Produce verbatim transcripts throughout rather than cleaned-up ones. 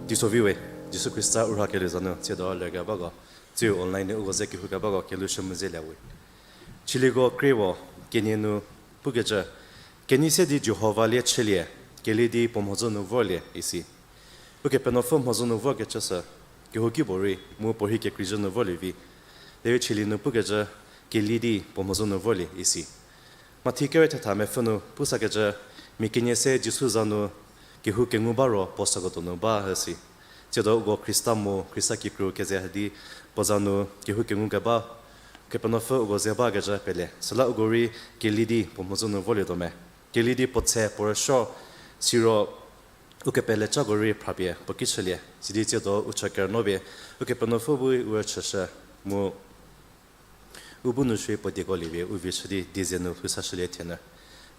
Teisoviwe, Jisu Khrista u rhakelie za nu tsiedo lerkebako, tsiu online nu uko ze kehoukebako kelhou shü mu zelie we. Chiliko krie-o kenie nu pukecü, kenei se di Jihova lie chülie, keli di puo mhodzü nu vorlie isi. Ukepenuopfü mhodzü nu vorkecü sü, kehouki puorei mu puorhi kekreizhü nu vorlie vi. Derei chilie nu pukecü, keli di puo mhodzü nu vorlie isi. Mathi kere thetha mepfü nu pusakecü, mia kenie se Jisu za nu kehou kengu ba ro puo süko donu ba üsi. Tsiedo uko Khrista mu Khrista kikru keze hadi puo za nu kehou kengu keba, Kepenuopfü uko ze bakecü pele. Süla uko rei keli di puo mhodzü nu vorlietuo me. Keli di puo tse puo rüsuo, siro ukepele cako rei phrapie puo ki chülie. Sidi tsiedo u chü kerünuo pie, Ukepenuopfü bu u rüchüshü mu u bu nu shie puo dieko liepie u vi chü di dieze nu lhou sashülie thienyü.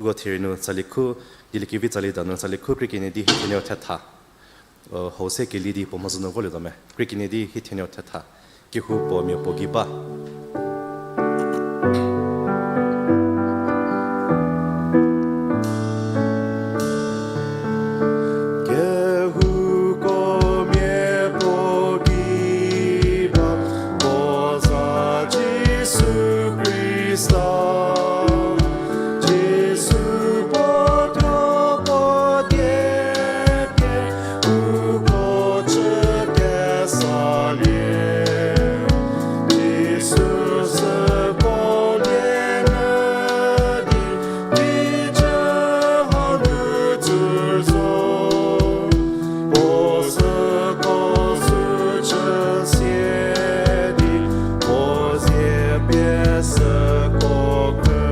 Uko therie nu tsali khu, Dieliekevi tsali danu tsali khu krie kenie di hie thenieu thetha. Hau se keli di puo mhodzü nu vorlietuo me. Krie kenie di hie thenieu thetha. Kehou puo mia puo gei ba. Kehouko mia puo gei ba, puo za Jisu Khrista. Jisu puo thuo puo die pie, uko chü kesalie. Jisu süko lie nyü di, kijü hanu tsur zo. Puo süko sü chü sie di, puo zie pie süko khü.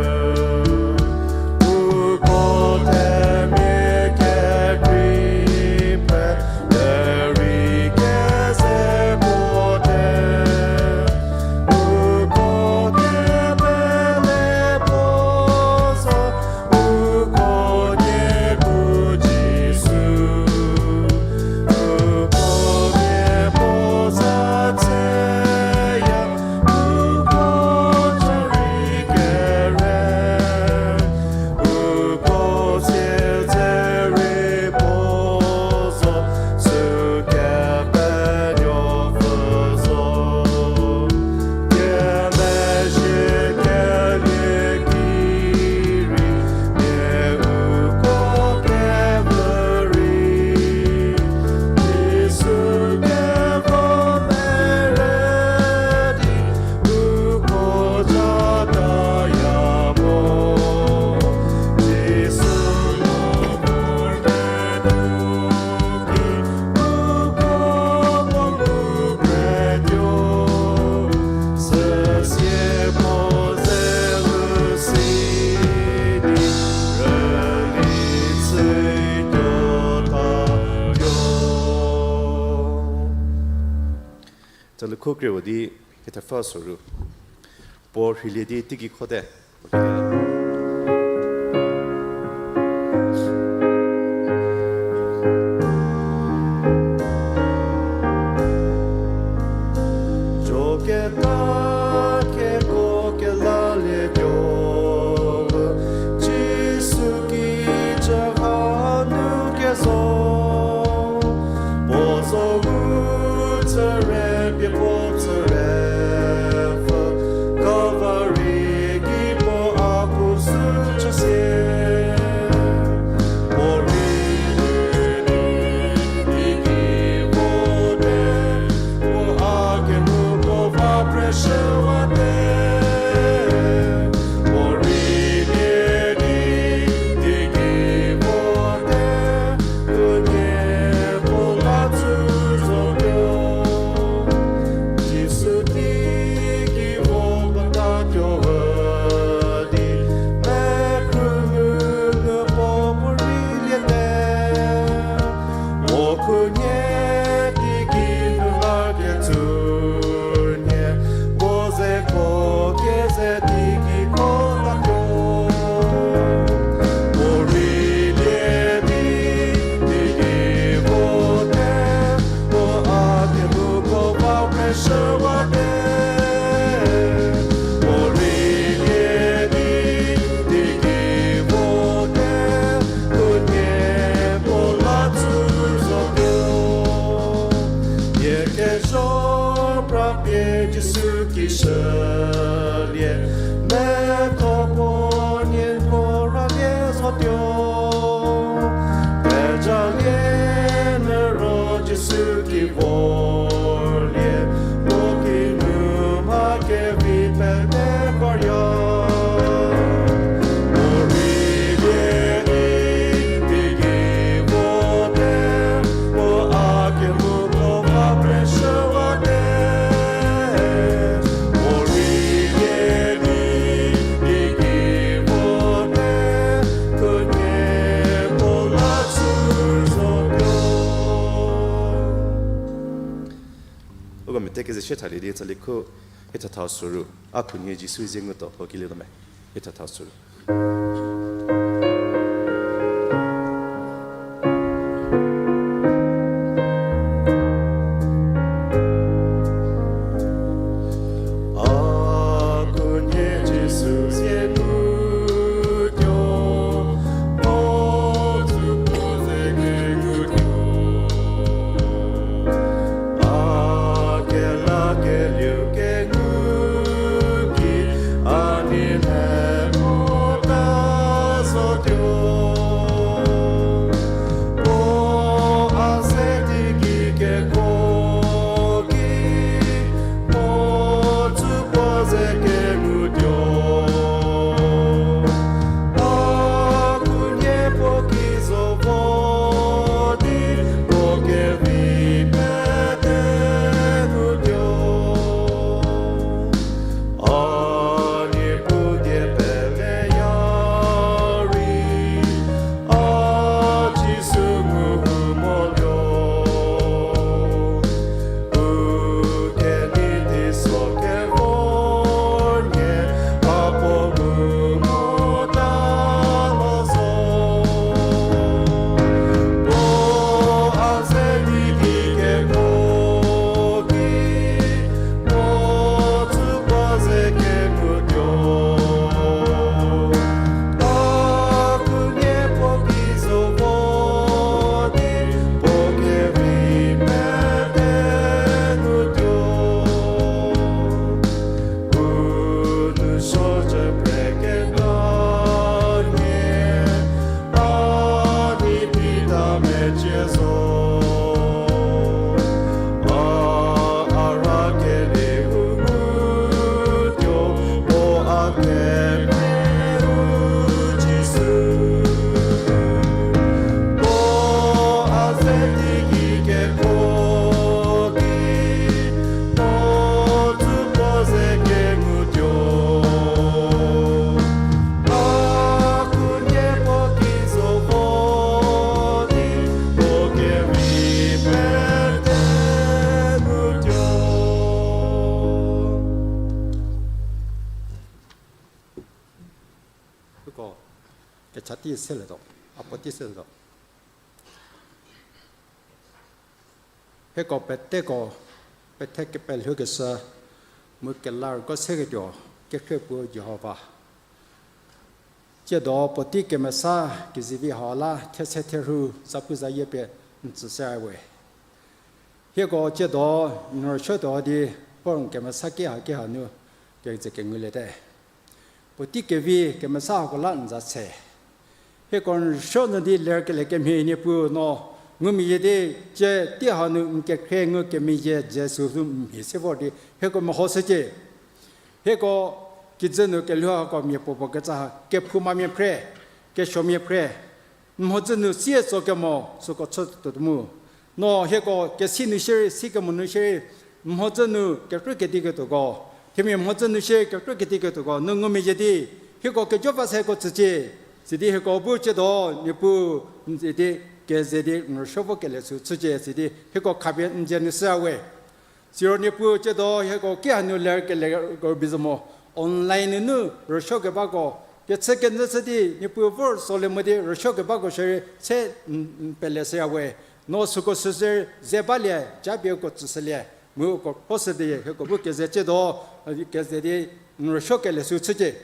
Uko themia kekrei pfhe, derei keze puo te. Uko kepele puo zo, uko nie bu Jisu. Uko nie puo za tseya, uko chari kere. Uko siedzerei puo zo, sükepenuopfü zo. Kemezhie kelie ki rei, nie uko kevü rei. Jisu kevo merü di, uko jataya mo. Jisu mo vorte do ki, uko mo nu kretuo. Süsie puo ze lu si di, rüli chütuo tatuo. Tsali khu krie-o di, hie thepfü soru. Puo rheilie di teigei khote. Joketa keko kelalietuo, Jisu kijü hanu kezo. Puo zo u tsüre pie puo tsüre pfü, Kalvari gei puo a ku Shülie, metho puo nieko ralie zotuo. Thejalie mero Jisu ki vorlie, puo kinu mha kevi pete parya. Morei lie di, di ki vote, puo a kehouko va pressure wate. Uko mete keze shie thalie di tsali khu, hie thathau soru, A khunhie Jisu zie ngutuo, uko kilie tuo me, hie thathau soru. Uko kecha tei selietuo, a puotei selietuo. Hieko peteko pethe kepelhoukeshü mu kelarüko seketuo kekhrie puo Jihova. Tsiedo puotei kemesa kezivi hau la these therhu zapuzayie pie n tsü se we. Hieko tsiedo n rüsuotuo di vor n kemesa ki ha ki ha nu keze kenguliete. Puotei kevi kemesa hako la n za se. Hieko n rüsuo nu di lerkelie kemhie Niepuu no ngumezhie di, tsie tei hanu n kekhrie ngukemezhie Jisu sü mhie se vor di hieko mehoshücie. Hieko kijü nu kelhou hako mia puopuo kecü ha kephoumamia phre, kesuomia phre, n mhodzü nu sie tsokemo süko chütuo mu. No hieko kesi nu shierei, sikemo nu shierei, n mhodzü nu kekrü kediketuoko, themia mhodzü nu shierei kekrü kediketuoko nu ngumezhie di hieko kejo va se hieko tsücie. Sidi hieko bu tsiedo Niepuu n ze di keze di n rüsuo vokelie sü chücie, sidi hieko khapie n dzie nu shüya we. Siro Niepuu tsiedo hieko ki hanu lerkelie ko bizü mo, online nunu rüsuokebako kechü kenjü chü di Niepuu vor solie mo di rüsuokebako shierei se n, n pele shüya we. No süko süsü ze balie, japie uko tsüshülie, mu uko khoshü di hieko bu keze tsiedo keze di n rüsuokelie sü chücie.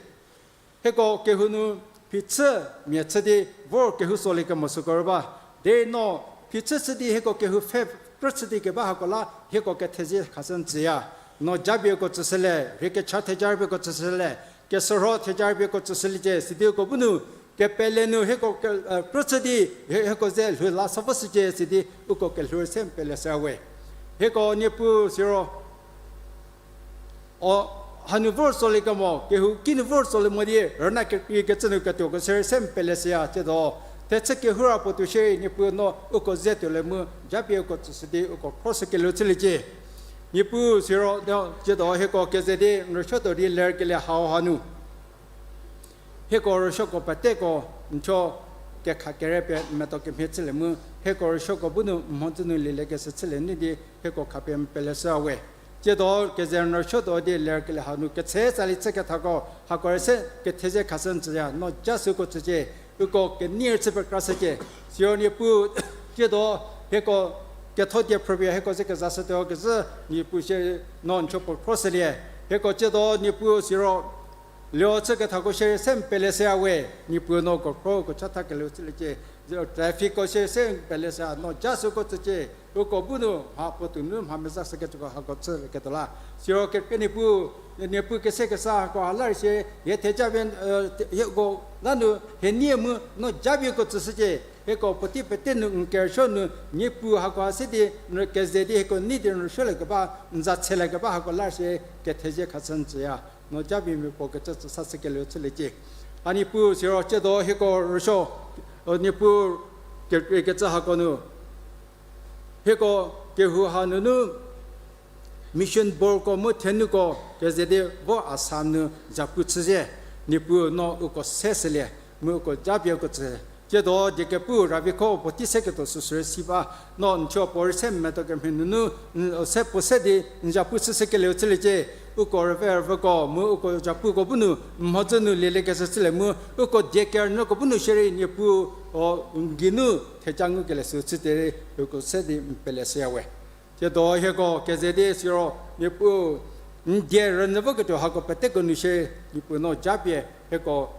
Hieko kehou nu phichü mia chü di vor kehou solie kemo süko rü ba. Derei no phichü chü di hieko kehou pfhe krü chü di keba hako la hieko kethezie khashü n tsüya. No japie uko tsüshülie, rhei kecha theja rüpie uko tsüshülie, kesürho theja rüpie uko tsüshüliecie, sidi uko bu nu, kepele nu hieko ke, eh, krüchü di, hie-, hieko ze lhou la sa vo shücie, sidi uko kelhou rei se n pele shüya we. Hieko Niepuu siro, o, hanu vor tsoliekemo, kehou kinu vor tsolie mo di, rüna kekreikecü nu ketuoko shierei se n pele shüya, tsiedo, thechü kehoura puo tuo shierei Niepuu no uko ze tuolie mu, japie uko tsüshü di, uko khroshükelieu chüliecie. Niepuu siro, no, tsiedo hieko keze di, n rüsuotuo di lerkelie hau hanu. Hieko rüsuoko peteko, n thuo kekha kere pie medo kemhie chülie mu, hieko rüsuoko bu nu mhodzü nu lieliekeshü chülie nu di, hieko khapie n pele shüya we. Tsiedo keze n rüsuotuo di lerkelie hau nu ketse tsali chükethako, hako rei se kethezie khashü n tsüya, no ja süko tsücie, uko kenei rei chü pekrashücie. Siro Niepuu, tsiedo hieko ketho die phrüpie hieko ze kezashütuo kezhü, Niepuu shie no n thuo puo khroshülie. Hieko tsiedo Niepuu siro, lio chükethako shierei se n pele shüya we, Niepuu no uko khro uko chatha kelieu chüliecie. Trafficko shierei se n pele shüya, no ja süko tsücie, uko bu nu mha puotou nu mha meza shükecüko hako chülieketuo la. Siro kekre Niepuu, Niepuu kese kesa hako ha la rei shie, hie theja pie, eh, hieko la nu hie nie mu no japie uko tsüshücie, hieko puotei pete nu n kerüsuo nu Niepuu hako ha se di, n keze di hieko nei di n rüsuoliekeba, n za tseliekeba hako la rei shie, kethezie khashü n tsüya. No japie mia puo kecü tsü sa shükelieu chüliecie. A Niepuu siro tsiedo hieko rüsuo, o Niepuu, kekreikecü hako nu, hieko kehou ha nunu mission boardko mu thenuko keze di vo Assam nu zapu chüzie, Niepuu no uko se shülie, mu uko japie uko tsü. Tsiedo die kepu Raviko puotei seketuo süsü rei si ba, no n thuo puo rei se medo kemhie nunu, n, se puo se di n zapu chüshükelieu chüliecie, uko rüve rüvüko mu uko zapuko bu nu, mhodzü nu lieliekeshü chülie mu, uko die kerünyüko bu nu shierei Niepuu, o, n geinu theja ngukelie sü chüterei, uko se di n pele shüya we. Tsiedo hieko keze di siro Niepuu, n die rünyü voketuo hako peteko nu shie, Niepuu no japie hieko,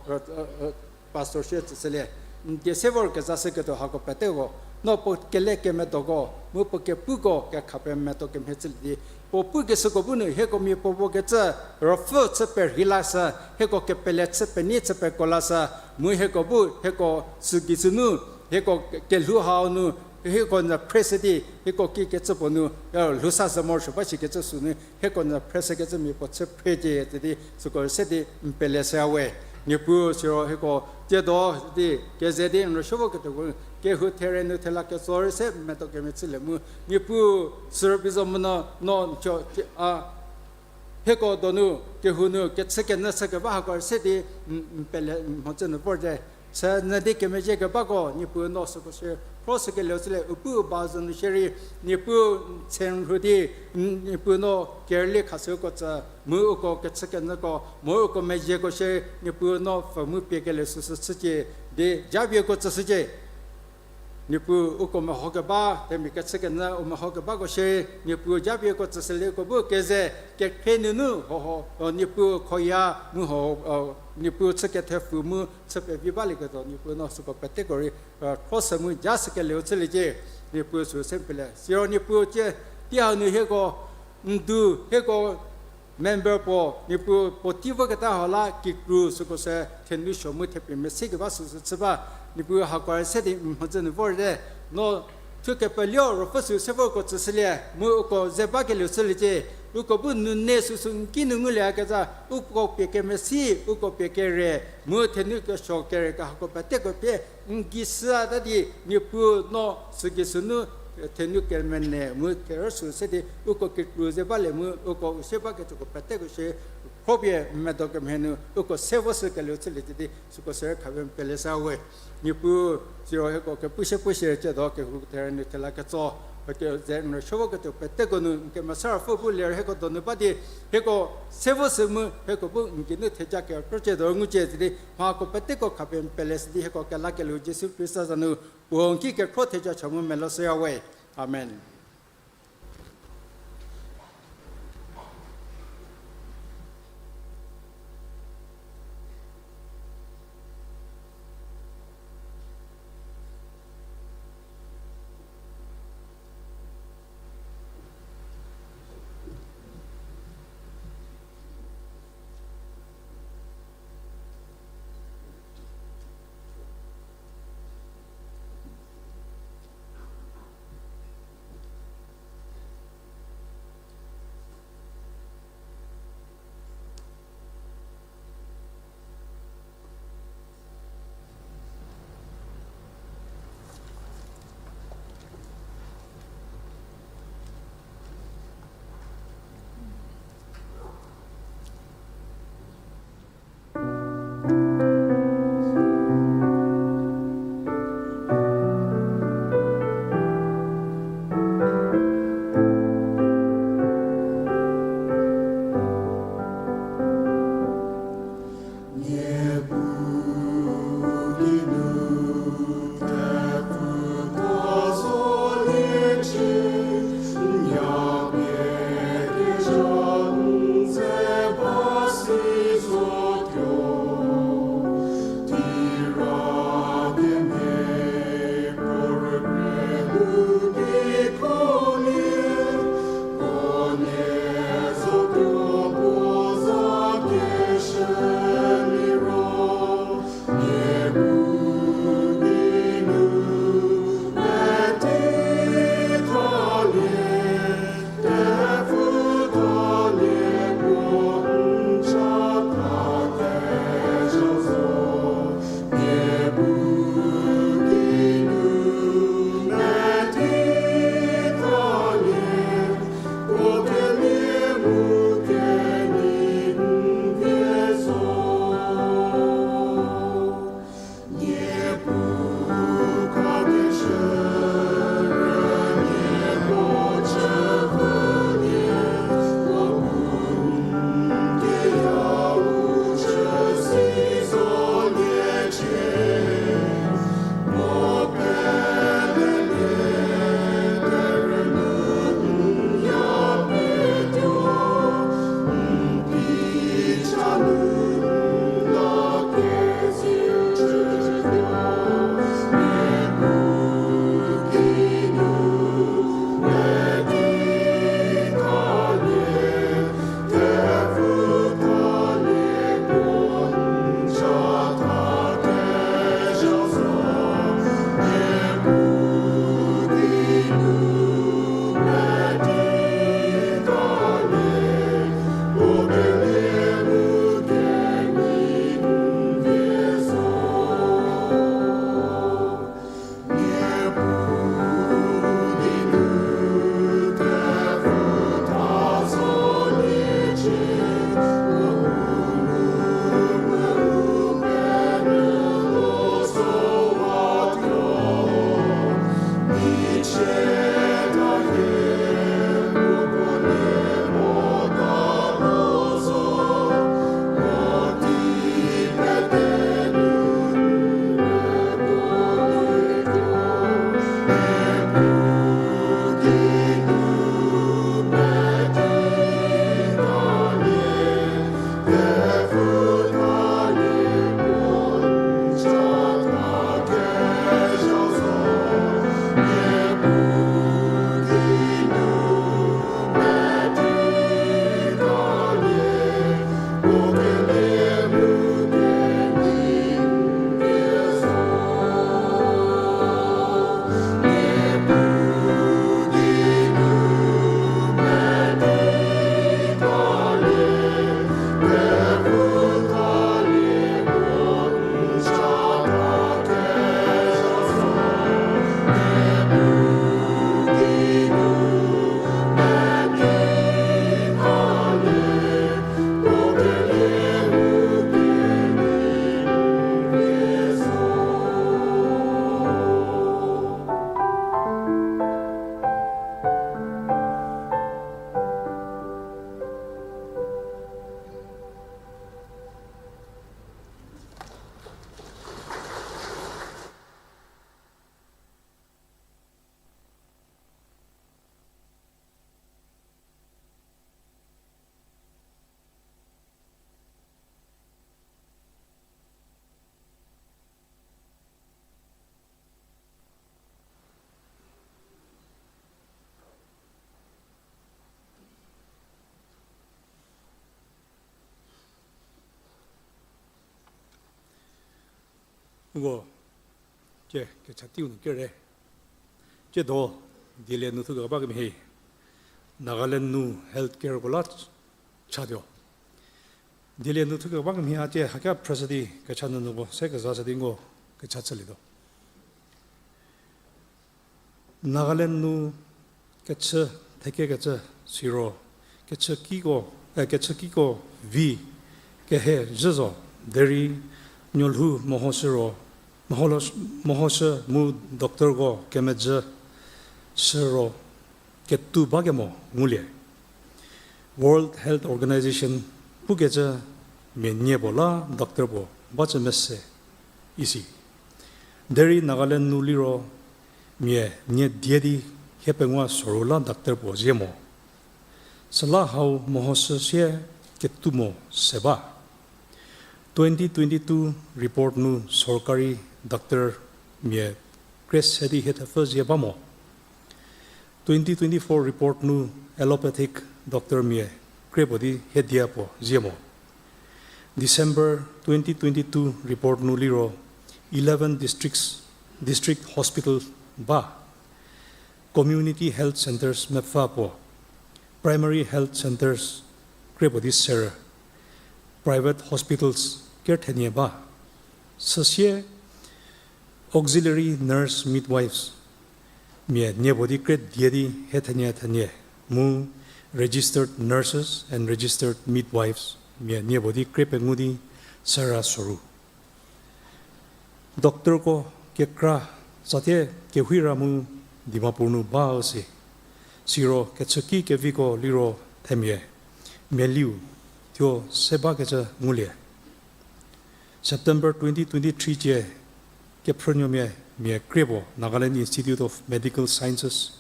pastor shie tsüshülie, n die se vor kezashüketuo hako peteko, no puo kele kemedoko, mu puo kepuko kekhapie medo kemhie chülie di, puo pukeshüko bu nu hieko mia puo puo kecü, ruopfü chü perhei lashü, hieko kepele chü penei chü peko lashü, mu hieko bu hieko sügei sünu, hieko kelhou hau nu, hieko nyü phreshü di, hieko kikecü puo nu, lhou sa ze morosuo ba shikecü sünu, hieko nyü phreshükecü mia puo chü phrecie tsü di, süko se di n pele shüya we. Niepuu siro hieko tsiedo di, keze di n rüsuo voketuoko, kehou there nu thela ketso rei se medo kemhie chülie mu, Niepuu siro bizo mu no, no n thuo, a, hieko donu, kehou nu kechükenyü chükeba hako rei se di, n, n pele, n mhodzü nu vorte. Chü nyü di kemezhie kebako, Niepuu no süko shie, khroshükelieu chülie, u pu u ba zhü nu shierei, Niepuu, tsenrhu di, n, Niepuu no kerüli khashüko tsü, mu uko kechükenyüko, mu uko mezhieko shie, Niepuu no pfü mu piekelie süsü chücie, di japieko tsüshücie. Niepuu uko mehokeba, themia kechükenyü u mehokebako shie, Niepuu japieko tsüshülie uko bu keze, kekhrie nunu hoho, o, Niepuu khoya mu ho, o, Niepuu chü kethepfü mu chü pevi balieketuo, Niepuu no süko peteko rei, o, khroshü mu ja shükelieu chüliecie, Niepuu sü se n pele. Siro Niepuu tie, tei hanu hieko, n du hieko, member puo, Niepuu puotei voketa hau la kikru süko se thenu suo mu thepie mesi keba süsü chü ba, Niepuu hako rei se di n mhodzü nu vorte, no thukepelieu ruopfü sü se vorko tsüshülie, mu uko ze bakelieu chüliecie, uko bu nune süsü n ki nu ngulieyakezha, uko pie kemesi, uko pie kere, mu thenu kesuo kere kehako peteko pie, n gei süta di, Niepuu no sügei sünu, thenu kemene mu kerüsü se di, uko kikru ze balie mu, uko u se bakecüko peteko shie, khropie medo kemhie nu, uko se vo shükelieu chüliecie di, süko se khapie n pele shüya we. Niepuu, siro hieko kepu sie pu sie tsiedo kehou there nu thela ketso, ke ze n rüsuo voketuo peteko nu, n kemesa ruopfü bu ler hieko donu ba di, hieko se vo shü mu, hieko bu n geinu theja kekro tsiedo ngucie tsü di, mhako peteko khapie n pele shü di hieko kelakelieu Jisu Khrista za nu, puo n ki kekhro theja cha mu melo shüya we. Amen. Uko, tie, kecha teiu nu kere. Tie do, dielie nu thu keba kemhie. Nagaland nu healthcare ko la chatuo. Dielie nu thu keba kemhie a tie, hakia phrüshü di kecha nunu ko se kezashü di nko kecha chülietuo. Nagaland nu kechü thekekecü siro, kechükiko, e, kechükiko vi kehe zhü zo, derei nuolhou mehoshü ro, mehoshü mu doctorko kemejü shü ro ketou bakemo ngulie. World Health Organization pukecü mia nie puo la doctor puo bacü mese isi. Derei Nagaland nu liro mia nie die di hie pengou soru la doctor puo zie mo. Süla hau mehoshü sie ketou mo se ba. Twenty twenty-two report nu sorkari doctor mia kre se di hie thepfü zie ba mo. Twenty twenty-four report nu allopathic doctor mia kre puo di hie dia puo zie mo. December twenty twenty-two report nu liro eleven districts, district hospital ba, community health centres mepfü puo, primary health centres kre puo di serü, private hospitals ker thenie ba. Süsie auxiliary nurse midwives mia nie puo di kre die di hie thenie thenie mu registered nurses and registered midwives mia nie puo di kre pengou di serü soru. Doctorko kekra tsatie kehira mu Dimapur nu ba üse. Siro kechüki keviko liro themia, mia liu, thuo se bakecü ngulie. September twenty twenty-three cie kephrünuomia mia kre puo Nagaland Institute of Medical Sciences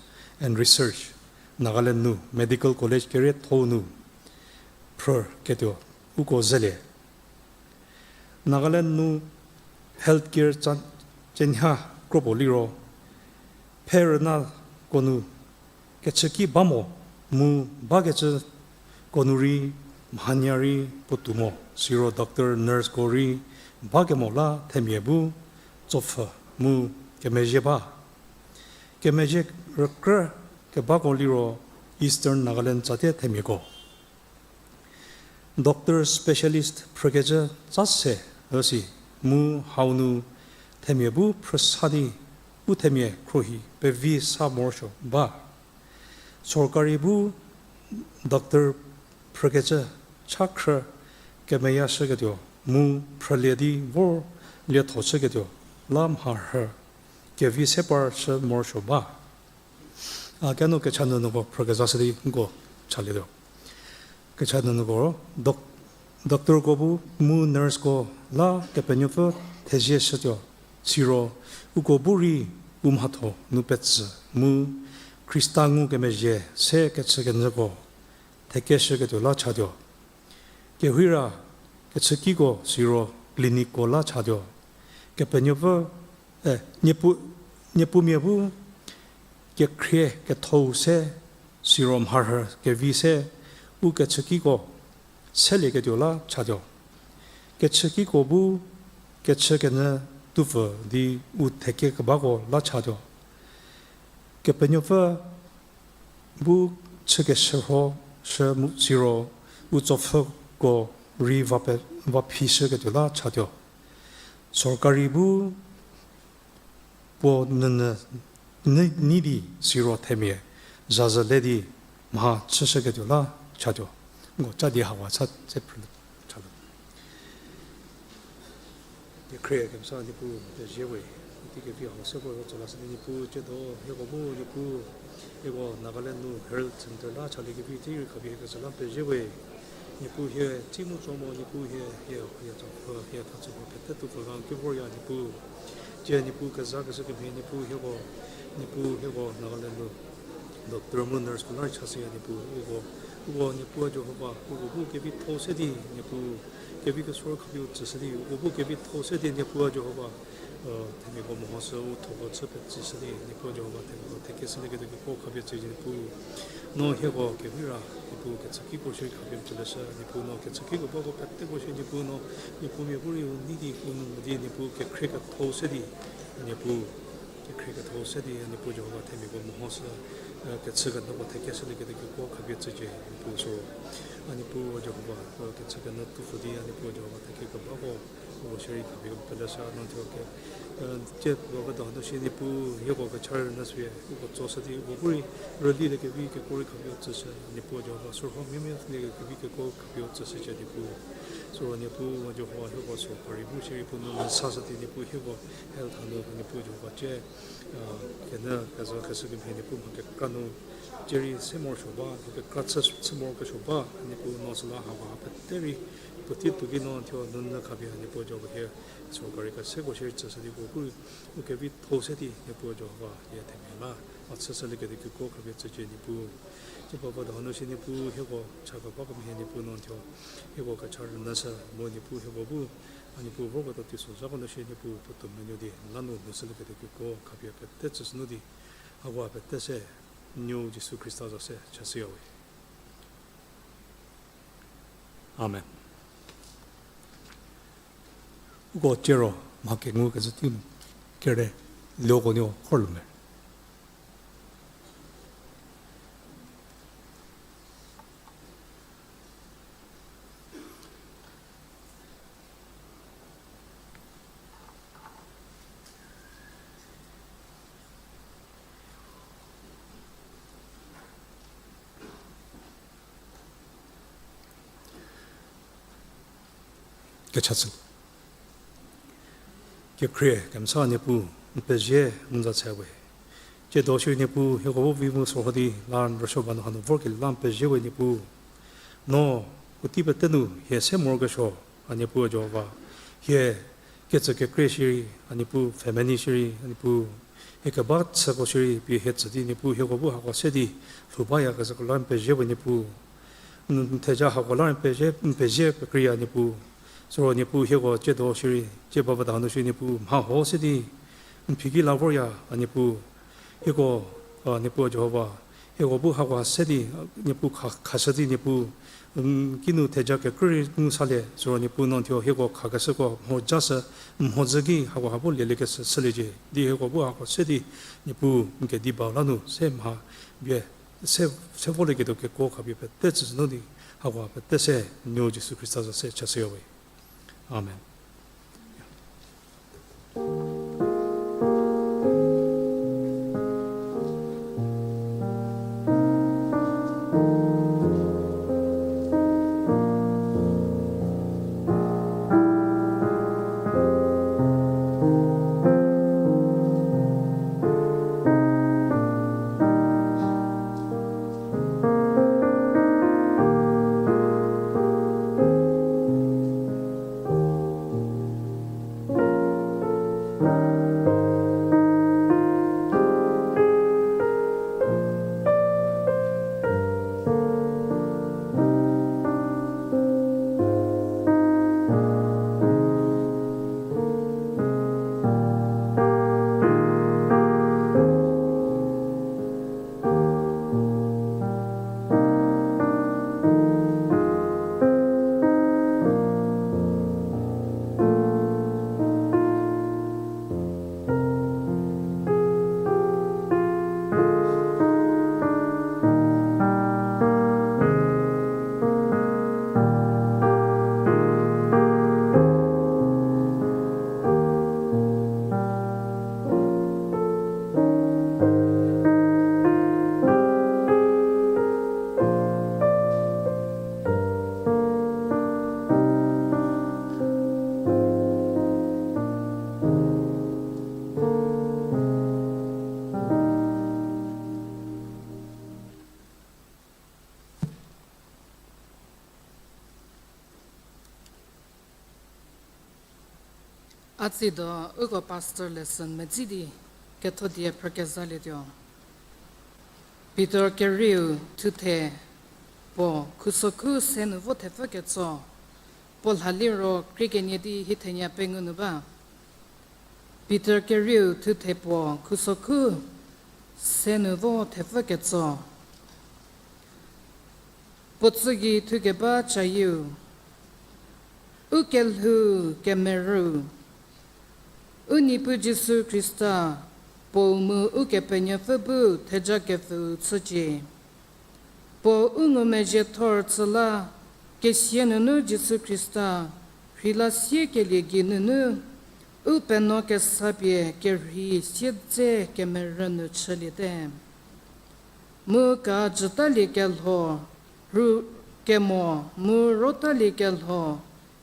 and Research, Nagaland nu Medical College kerietho-u nu phrüketuo uko zelie. Nagaland nu healthcare tsa-, cenha kropuo liro, phe rünako nu kechüki ba mo mu bakecüko nu rei mhanya rei puotou mo, siro doctor, nurseko rei bakemo la themia bu tsopfhü mu kemezhie ba. Kemezhie rükrü kebako liro Eastern Nagaland tsatie themiako. Doctor specialist phrükecü tsa se üsi mu hau nu themia bu phrüsa di u themia khruohi pevi sa morosuo ba. Sorkari bu doctor phrükecü cha khrü kemeyashüketuo mu phrülie di vor liethoshüketuo la mharhü kevi se parshü morosuo ba. A keno kecha nunuko phrükezashü di nko chalietuo. Kecha nunuko ro, doc-, doctorko bu mu nurseko la Kepenuopfü thezieshütuo, siro uko bu rei u mhatho nu petsü mu Khrista ngukemezhie se kechükenyüko thekeshüketuo la chatuo. Kehira kechükiko siro clinicko la chatuo. Kepenuopfü, e, niepu-, niepumia bu kekhrie kethou se siro mharhü kevi se u kechükiko selieketuo la chatuo. Kechükiko bu kechükenyü tupfü di u thekekebako la chatuo. Kepenuopfü bu chükeshürho shü mu siro u tsopfhüko rei vape-, vaphishüketuo la chatuo. Sorkari bu puo nünyü nü-, nei di siro themia zazü le di mha chüshüketuo la chatuo. Nko ca di hawa cha tse phrü chatuo. Kekhrie kemesa Niepuu, pezie we, puotei kevi hau se vor tsü lashü di Niepuu, tsiedo hieko bu Niepuu, hieko Nagaland nu health centre la chaliekevi tei rei khapie hieko süla pezie we. Niepuu hie tsi mu tso mo, Niepuu hie, hie, hie tsopfü, hie thachüpfü pete tupfü ga ki vorya Niepuu. Tsie Niepuu kezakeshü kemhie Niepuu hieko, Niepuu hieko Nagaland nu doctor mu nurse ko la chashüya Niepuu, uko, uko Niepuu Jihova, uko bu kevitho se di Niepuu, kevi kesor khapie u tsüshü di, uko bu kevitho se di Niepuu Jihova, themiako mehoshü u thoko chü petsüshü di Niepuu Jihova themiako thekeshülieketuo keko khapie tsüshü Niepuu. No hieko kevira, Niepuu kechükiko shierei khapie n peleshü, Niepuu no kechükiko bako peteko shie Niepuu no, Niepuu mia bu rei u nei di u nu mo di Niepuu kekhrie ketho se di, Niepuu, kekhrie ketho se di, Niepuu Jihova themiako mehoshü, kechü kenuko thekeshülieketuo kekuo khapie tsücie, Niepuu sü. A Niepuu Jihova, kechü kenuko pfü di, a Niepuu Jihova thekeshü kebako, uko shierei khapie n peleshü, no thuo ke, tsie puo kedo hanu shie Niepuu, hieko kecha rünyü süe, uko tsoshü di, uko bu rei, rülilie kevi kekuo rei khapie u tsüshü, Niepuu Jihova, sürho mia mia lie kevi kekuo khapie u tsüshücie Niepuu. Sü Niepuu Jihova, hieko sorkari bu shierei puo nu mesashü di Niepuu hieko health hanu Niepuu Jihova tsie, kenyü kezha keshü kemhie Niepuu mha kekra nu, tsie rei se morosuo ba, mha kekra chü, chü morokesuo ba, Niepuu no süla hako ha pete rei, puotei tuo ki no thuo nunu khapie Niepuu Jihova hie, sorkari keseko shierei tsüshü di uko bu rei, u kevitho se di Niepuu Jihova hie themia la, a chüshülieketuo kekuo khapie tsücie Niepuu. Tsie puo kedo hanu shie Niepuu hieko cha keba kemhie Niepuu no thuo, hieko kecha rünyüshü mu Niepuu hieko bu, a Niepuu vorketuo teisozhako nu shie Niepuu puotou menuo di la nu nu shülieketuo kekuo khapie pete tsüshünu di, hakoha pete se, Nuou Jisu Khrista za se chashüyawe. Amen. Uko tiero mha kengu kezhü tei kere, lioko nuo khorlü me. Kecha chülie. Kekhrie kemesa Niepuu, n pezie mu n za tse we. Tsiedo shierei Niepuu, hieko bu vi mu sorho di la n rüsuo ba nu hanu vorkelie la n pezie we Niepuu. No, puotei pete nu hie se morokesuo, a Niepuu Jihova, hie kecü kekrie shierei, a Niepuu family shierei, a Niepuu, hie keba chüko shierei pie hie tsü di Niepuu hieko bu hako se di lhou bayakezhako la n pezie we Niepuu. N theja hako la n pezie, n pezie pekreiya Niepuu. Siro Niepuu hieko tsiedo shierei, tsie bavü danu shierei Niepuu mha ho se di n phi ki la vorya a Niepuu. Hieko, a, Niepuu Jihova, hieko bu hako se di, a, Niepuu kha, khashü di Niepuu, n kinu theja kekrei rei ngu salie, siro Niepuu no thuo hieko khakeshüko mhojashü, mhodzü ki hako ha bu lieliekeshü shüliecie di hieko bu hako se di Niepuu n kediba la nu se mha bie se, se volieketuo kekuo khapie pete tsüshünu di hako pete se Nuou Jisu Khrista za se chashüyawe. Amen. A tsiedo uko pastor lesson medzi di ketho die phrükezalietuo. Pitor kerieu thuthe puo khusokhu se nu vo thepfü ketso, puo lha liro krie kenie di hie thenie pengou nu ba. Pitor kerieu thuthe puo khusokhu se nu vo thepfü ketso, Puo tsü gei thukeba cayieu. U kelhou kemerü. U Niepuu Jisu Khrista, puo mu Ukepenuopfü bu thejakepfüu chücie. Puo u ngumezhiethor chü la, kesia nunu Jisu Khrista rheila siekelie geinunu, u penuo kesapie kerhei siedze kemerü nu chüliete. Mu kajütaliekelho, ru kemo, mu rotaliekelho,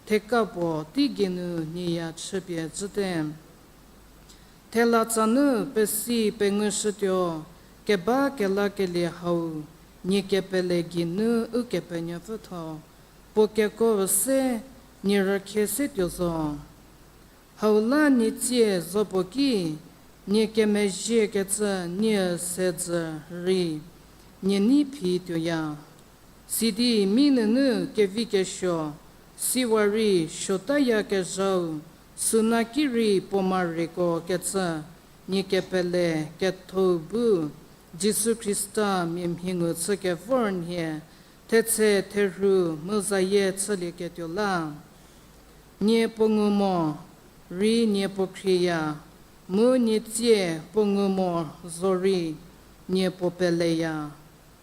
theka puo teigei nu nieya chüpie zhüte. Thelatsa nu pesi pengushütuo keba kelakelie hau, nie kepele geinu Ukepenuopfü tho, puo kekuo se nie rükhie setuo zo. Hau la nie tsie zo puo ki, nie kemezhiekecü nie sedzü rei, nie nei phituoya. Sidi mi nunu kevikesuo, siwa rei suotayakezhau, süna ki rei puo marieko kecü, nie kepele kethou bu, Jisu Khrista mia mhi ngu chükevor nhie, thetse therhu mu zayie chülieketuo la. Nie puo ngu mo, rei nie puo khrieya, mu nie tsie puo ngu mo zorei, nie puo peleya.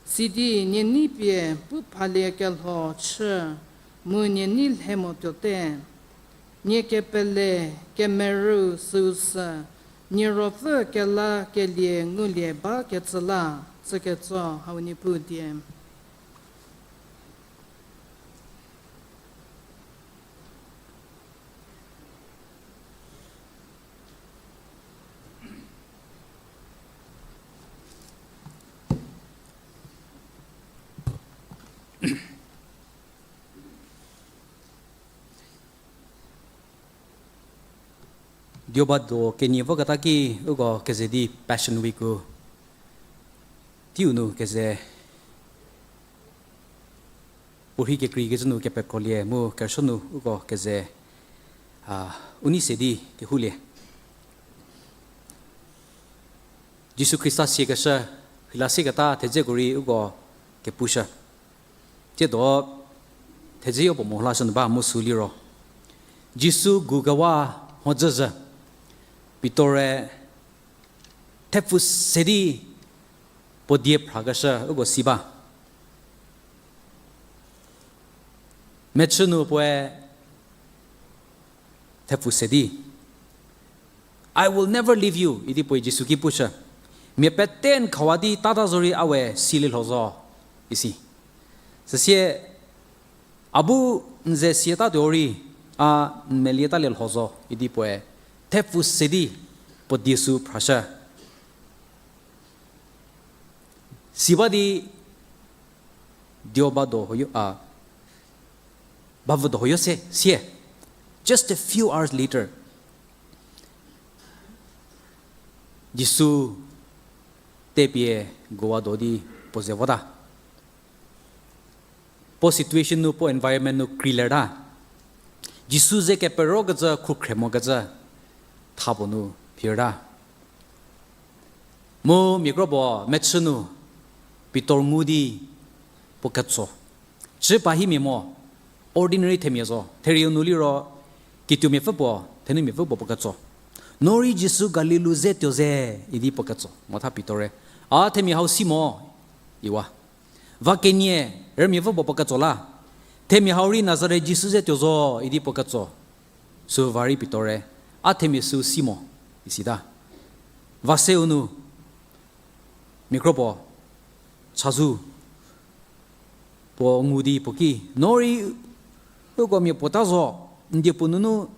Sidi nie nei pie pu phaliekelho chü, mu nie nei lhe mo tuote. Nie kepele kemerü süu sü, nie ruopfü kelakelie ngulie bakecü la, tsüketso hau Niepuu die. Dioba do kenie voketa ki uko keze di Passion Week-u teiu nu keze puorhi kekreikecü nu kepekrolie mu kerüsuo nu uko keze, a, u nei se di kehoulie. Jisu Khrista siekeshü, rheila sieketa thedzeko rei uko kepushü. Tsiedo thedze yopuo mo lashü nu ba mu sü liro, Jisu gukewa mhodzüzhü, Pitor-e thepfu se di puo die phrakeshü uko si ba. Mechü nu puoe thepfu se di, I will never leave you, idi puoe Jisu ki pushü. Mia pete n khawa di tata zorei a we silie lho zo, isi. Süsie, a bu n ze siatatuo rei, a n melietalie lho zo, idi puoe thepfu se di puo die sü phrashü. Si ba di dioba do hoyo, a, bavü do hoyo se, sie. Just a few hours later, Jisu tepie guwa do di puo ze vota. Puo situation nu, puo environment nu kreilerta. Jisu ze keperokecü khukhre mokecü tha puo nu phirta. Mu mia kro puo mechü nu Pitor ngu di puo ketso. Chü pa himia mo, ordinary themia zo. Therieu nu liro, kituomiapfü puo, thenumiapfü puo puo ketso. No rei Jisu Galil-u ze tuo ze, idi puo ketso. Motha Pitor-e, a themia hau si mo, iwa. Va kenie, rümiapfü puo puo ketso la. Themia hau rei Nazaret Jisu ze tuo zo, idi puo ketso. Süu va rei Pitor-e, a themia süu si mo, isita. Va seu nu, mia kro puo, chazou, puo ngu di puo ki, no rei, uko mia puo ta zo, n die puo nunu,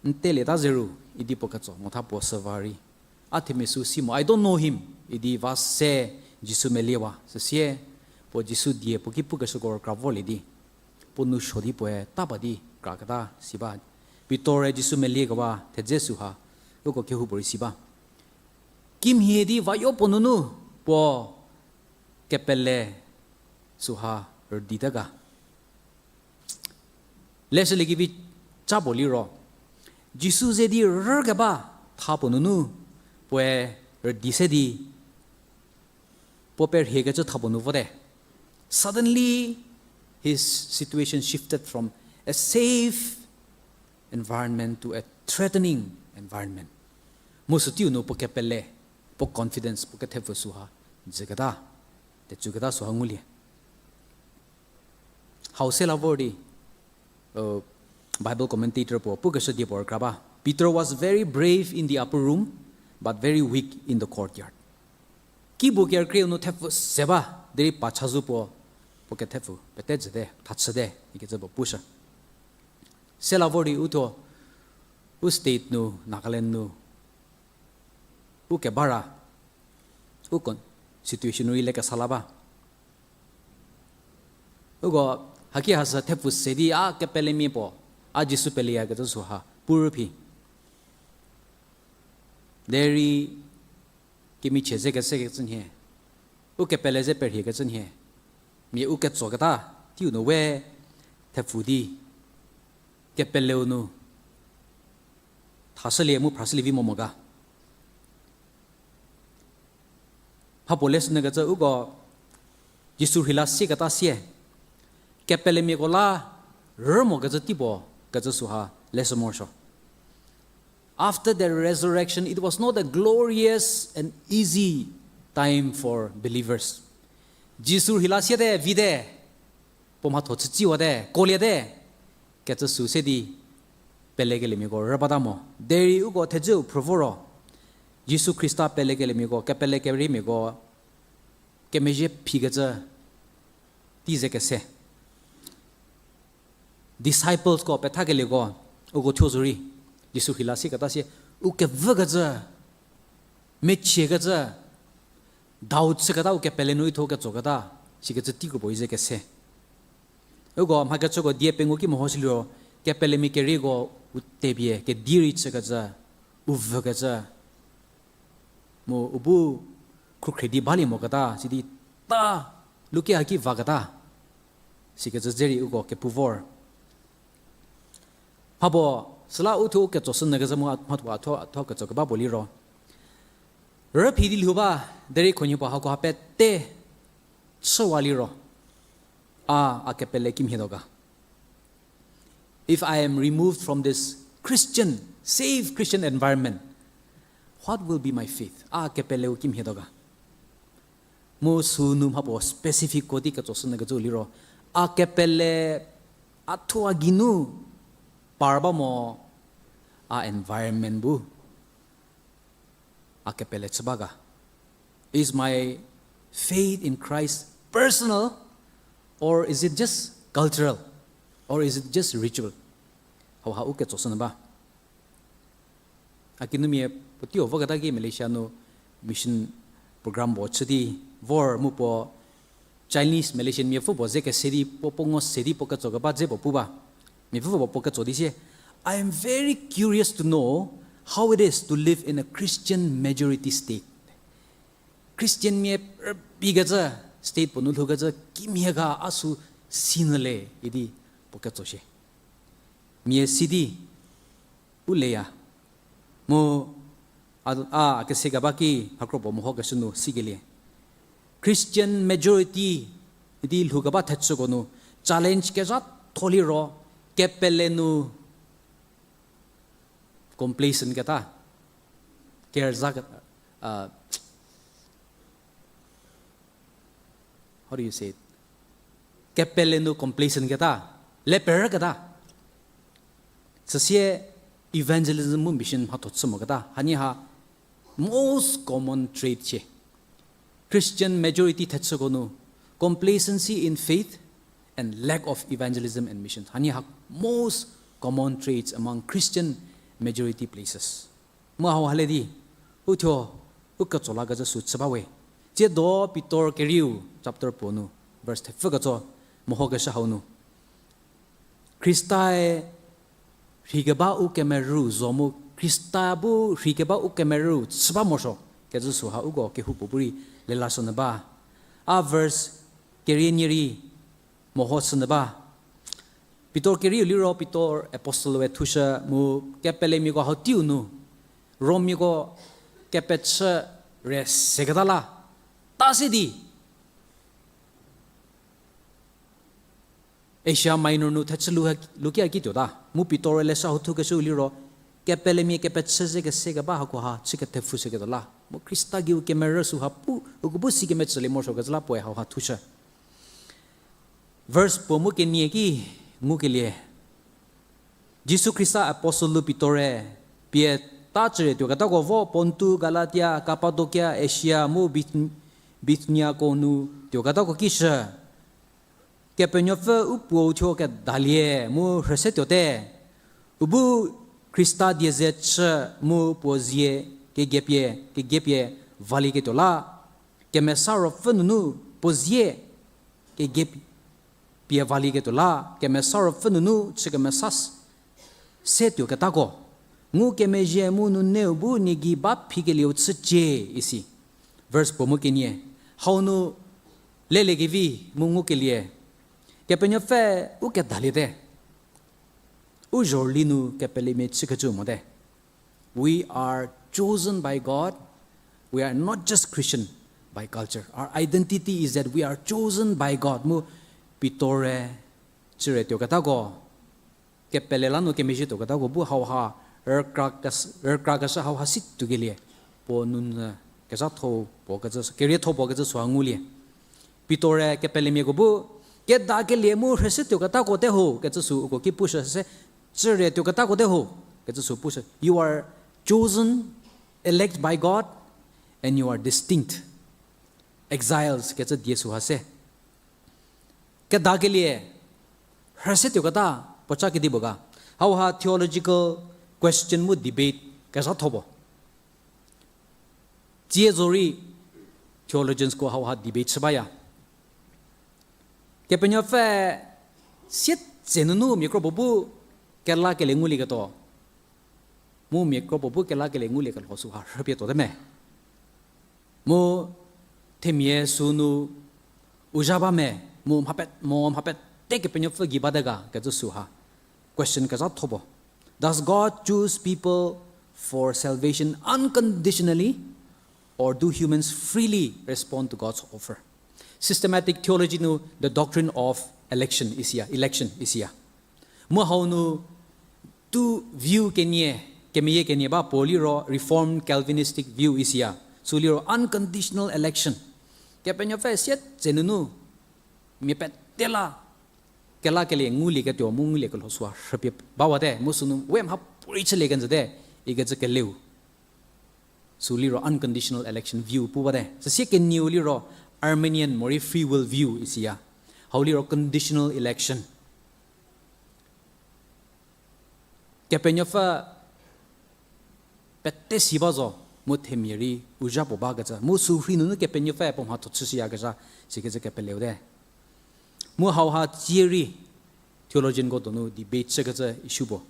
n telieta zeru, idi puo ketso, motha puo süu va rei. A themia süu si mo, I don't know him, idi va se Jisu meliewa, süsie, puo Jisu die puo ki pukeshüko rükra vorlie di. Puo nou suo di puoe ta ba di kraketa si ba. Pitor-e Jisu meliekewa thedze süha, uko kehoupuorei si ba. Kimhie di vayo puo nunu puo kepele süha rüdite ga. Leshüliekevi ca puo liro, Jisu ze di rükeba tha puo nunu puoe rüdi se di puo perhiekecü tha puo nu vote. Suddenly, his situation shifted from a safe environment to a threatening environment. Mu süteiu nu puo kepele, puo confidence, puo kethepfü süha, jüketa, tecüketa süha ngulie. Hau se la vor di, uh, Bible commentator puo pukeshü die puo rükra ba. Peter was very brave in the upper room, but very weak in the courtyard. Kibu kerükrieu nu thepfü se ba, derei pa chazou puo, puo kethepfü pete jüte, thachüte ikecü puo pushü. Se la vor di uthuo, u state nu, Nagaland nu, u kebara, u con-, situation nu rei lekesa la ba. Uko haki hasü thepfü se di a kepelemia puo, a Jisu peleyakecü süha pu rüphi. Derei kemichie ze kesekecü nhie, u kepele ze perhiekecü nhie, mia u ketsoketa, teiu nu we thepfü di, kepeleu nu thashülie mu phrashülie vi mo mo ga. Mhapuo leshü nyükecü uko, Jisu rheila sieketa sie, kepelemiako la rü mokecü tei puo kecü süha leshü morosuo. After the resurrection, it was not a glorious and easy time for believers. Jisu rheila siete, vite, puo mhatho chütsiwate, koliete, kecü sü se di pelekeliemiako rü bata mo. Derei uko thedzeu phrü vo ro, Jisu Khrista pelekeliemiako, kepele keriemiako, kemezhie phikecü tei ze kese. Disciplesko pethakelieko, uko thuo zorei, Jisu rheila sieketa sie, u kevükecü, mechiekecü, doubt chüketa u kepele nu ithuo ketsoketa, sikecü tei kropuo-i ze kese. Uko mha kechüko die pengou ki mehoshüliro, kepelemia kerieko u tepie, kedi rei chükecü, u vükecü, mu u bu khrukhre di balie moketa, sidi ta, luke haki vaketa, sikecü dze rei uko kepu vor. Mhapuo, süla uthuo u ketsoshü nyükecü mu a-, mhathuo a thuo, thuo ketso keba puo liro, rüphi di lhou ba, derei khunhie puo hakoha pete chüwa liro, a, a kepele kimhie tuo ga. If I am removed from this Christian, safe Christian environment, what will be my faith? A kepeleu kimhie tuo ga. Mu sünu mhapuo specific ko di ketsoshü nyükecü liro, a kepele a thuo a geinu par ba mo, a environment bu a kepele chü ba ga. Is my faith in Christ personal, or is it just cultural, or is it just ritual? Hauha u ketsoshü nyü ba. A kinumia puotei-o voketa ki Malaysia nu mission program puo chü di vor mu puo Chinese Malaysian miapfü puo ze kese di puo, puo ngo se di puo ketso keba dze puo pu ba. Miapfü puo puo ketso di sie, I am very curious to know how it is to live in a Christian majority state. Christian mia rübei kecü state puo nu lhoukecü kimhie ga a sü sinyü le idi puo ketso shie. Mia si di u leya. Mu a, a kese keba ki hakro puo mehokeshü nu sikelie, Christian majority idi lhoukeba thechüko nu challenge kezhatho liro kepele nu complacent keta, kerza keta, uh, how do you say it? Kepele nu complacent keta, le perü keta. Süsie evangelism mu mission mhatho chü moketa. Hanie ha most common trait shie. Christian majority thechüko nu, complacency in faith and lack of evangelism and missions. Hanie ha most common traits among Christian majority places. Mu hau hale di, uthuo, u ketso lakecü sü chü ba we. Tsiedo Pitor kerieu, chapter puo nu, verse thepfü ketso, mehokeshü hau nu. Khristae rheikeba u kemerü zo mu Khrista bu rheikeba u kemerü chü ba morosuo, kecü süha uko kehoupuo bu rei lelashünyü ba. A verse kerienie rei mehoshünyü ba. Pitor kerieu liro Pitor apostle we thushü mu kepelemiako hau teiu nu, Rommiako kepechü re seketa la, ta se di Asia Minor nu thechü lu, lukia ki tuota. Mu Pitor-e leshü hau thukeshüu liro, kepelemia kepechü ze kese keba hakoha chü kethepfhüshüketuo la. Mu Khrista gei u kemerü süha pu, uko bu si kemecülie morosuokecü la puoe hauha thushü. Verse puo mu kenie ki ngukelie. Jisu Khrista apostle lu Pitor-e, pie ta chüre tuoketako vo Pontu, Galatia, Kapadokia, Asia, mu Bith-, Bithinia ko nu tuoketako ki shü. Kepenuopfü u puou thuo kedalie mu rhüse tuote. U bu Khrista die ze chü mu puo zie kegiepie, kegiepie valieketuo la. Kemesa Ruopfü nunu puo zie kegiepie valieketuo la. Kemesa Ruopfü nunu chü kemesa s-, se tuoketako. Ngukemezhie mu nuneu bu nie gei ba phikelieu chücie isi. Verse puo mu kenie. Hau nu lelekevi mu ngukelie. Kepenuopfü u kedaliete. U zhorüli nu kepelemia chükecü mote. We are chosen by God. We are not just Christian by culture. Our identity is that we are chosen by God. Mu Pitor-e chüre tuoketako, kepele la nu kemezhie tuoketako bu hauha rükra kes-, rükrakeshü hauha si tuokelie, puo nunu kezhatho puo kecü, kerietho puo kecü süha ngulie. Pitor-e kepelemiako bu, kedakelie mu rhüse tuoketako te ho kecü sü uko ki pushü se, chüre tuoketako te ho kecü sü pushü. You are chosen, elect by God, and you are distinct. Exiles kecü die süha se. Kedakelie, rhüse tuoketa, puoca kedipuo ga. Hauha theological question mu debate kezhatho puo. Tsie zorei theologians ko hauha debate chü baya. Kepenuopfü sietse nunu mia kro puo bu kelakelie ngulieketuo. Mu mia kro puo bu kelakelie nguliekelho süha rhüpie tuote me. Mu themia sünu u zha ba me, mu mha pet, mo mha pete Kepenuopfü gei bate ga kecü süha question kezhatho puo. Does God choose people for salvation unconditionally, or do humans freely respond to God's offer? Systematic theology nu the doctrine of election isiya, election isiya. Mu hau nu tu view kenie, kemeyie kenie ba puo liro Reformed Calvinistic view isiya. Sü liro unconditional election. Kepenuopfü sietse nunu mia pete la kelakelie ngulieketuo mu nguliekelho süha rhüpie bawate, mu sünu we mhapuorei chülie kenjüte ikecü keleu. Sü liro unconditional election view pu bate. Süsie kenieu liro Arminian morei free will view isiya. Hau liro conditional election. Kepenuopfü pete si ba zo, mu themia rei u zha puo bakecü. Mu sü rhei nunu Kepenuopfü puo mhatho chüshüyakezha, sikecü kepeleu te. Mu hauha tsie rei theologianko donu debate chükecü issue puo.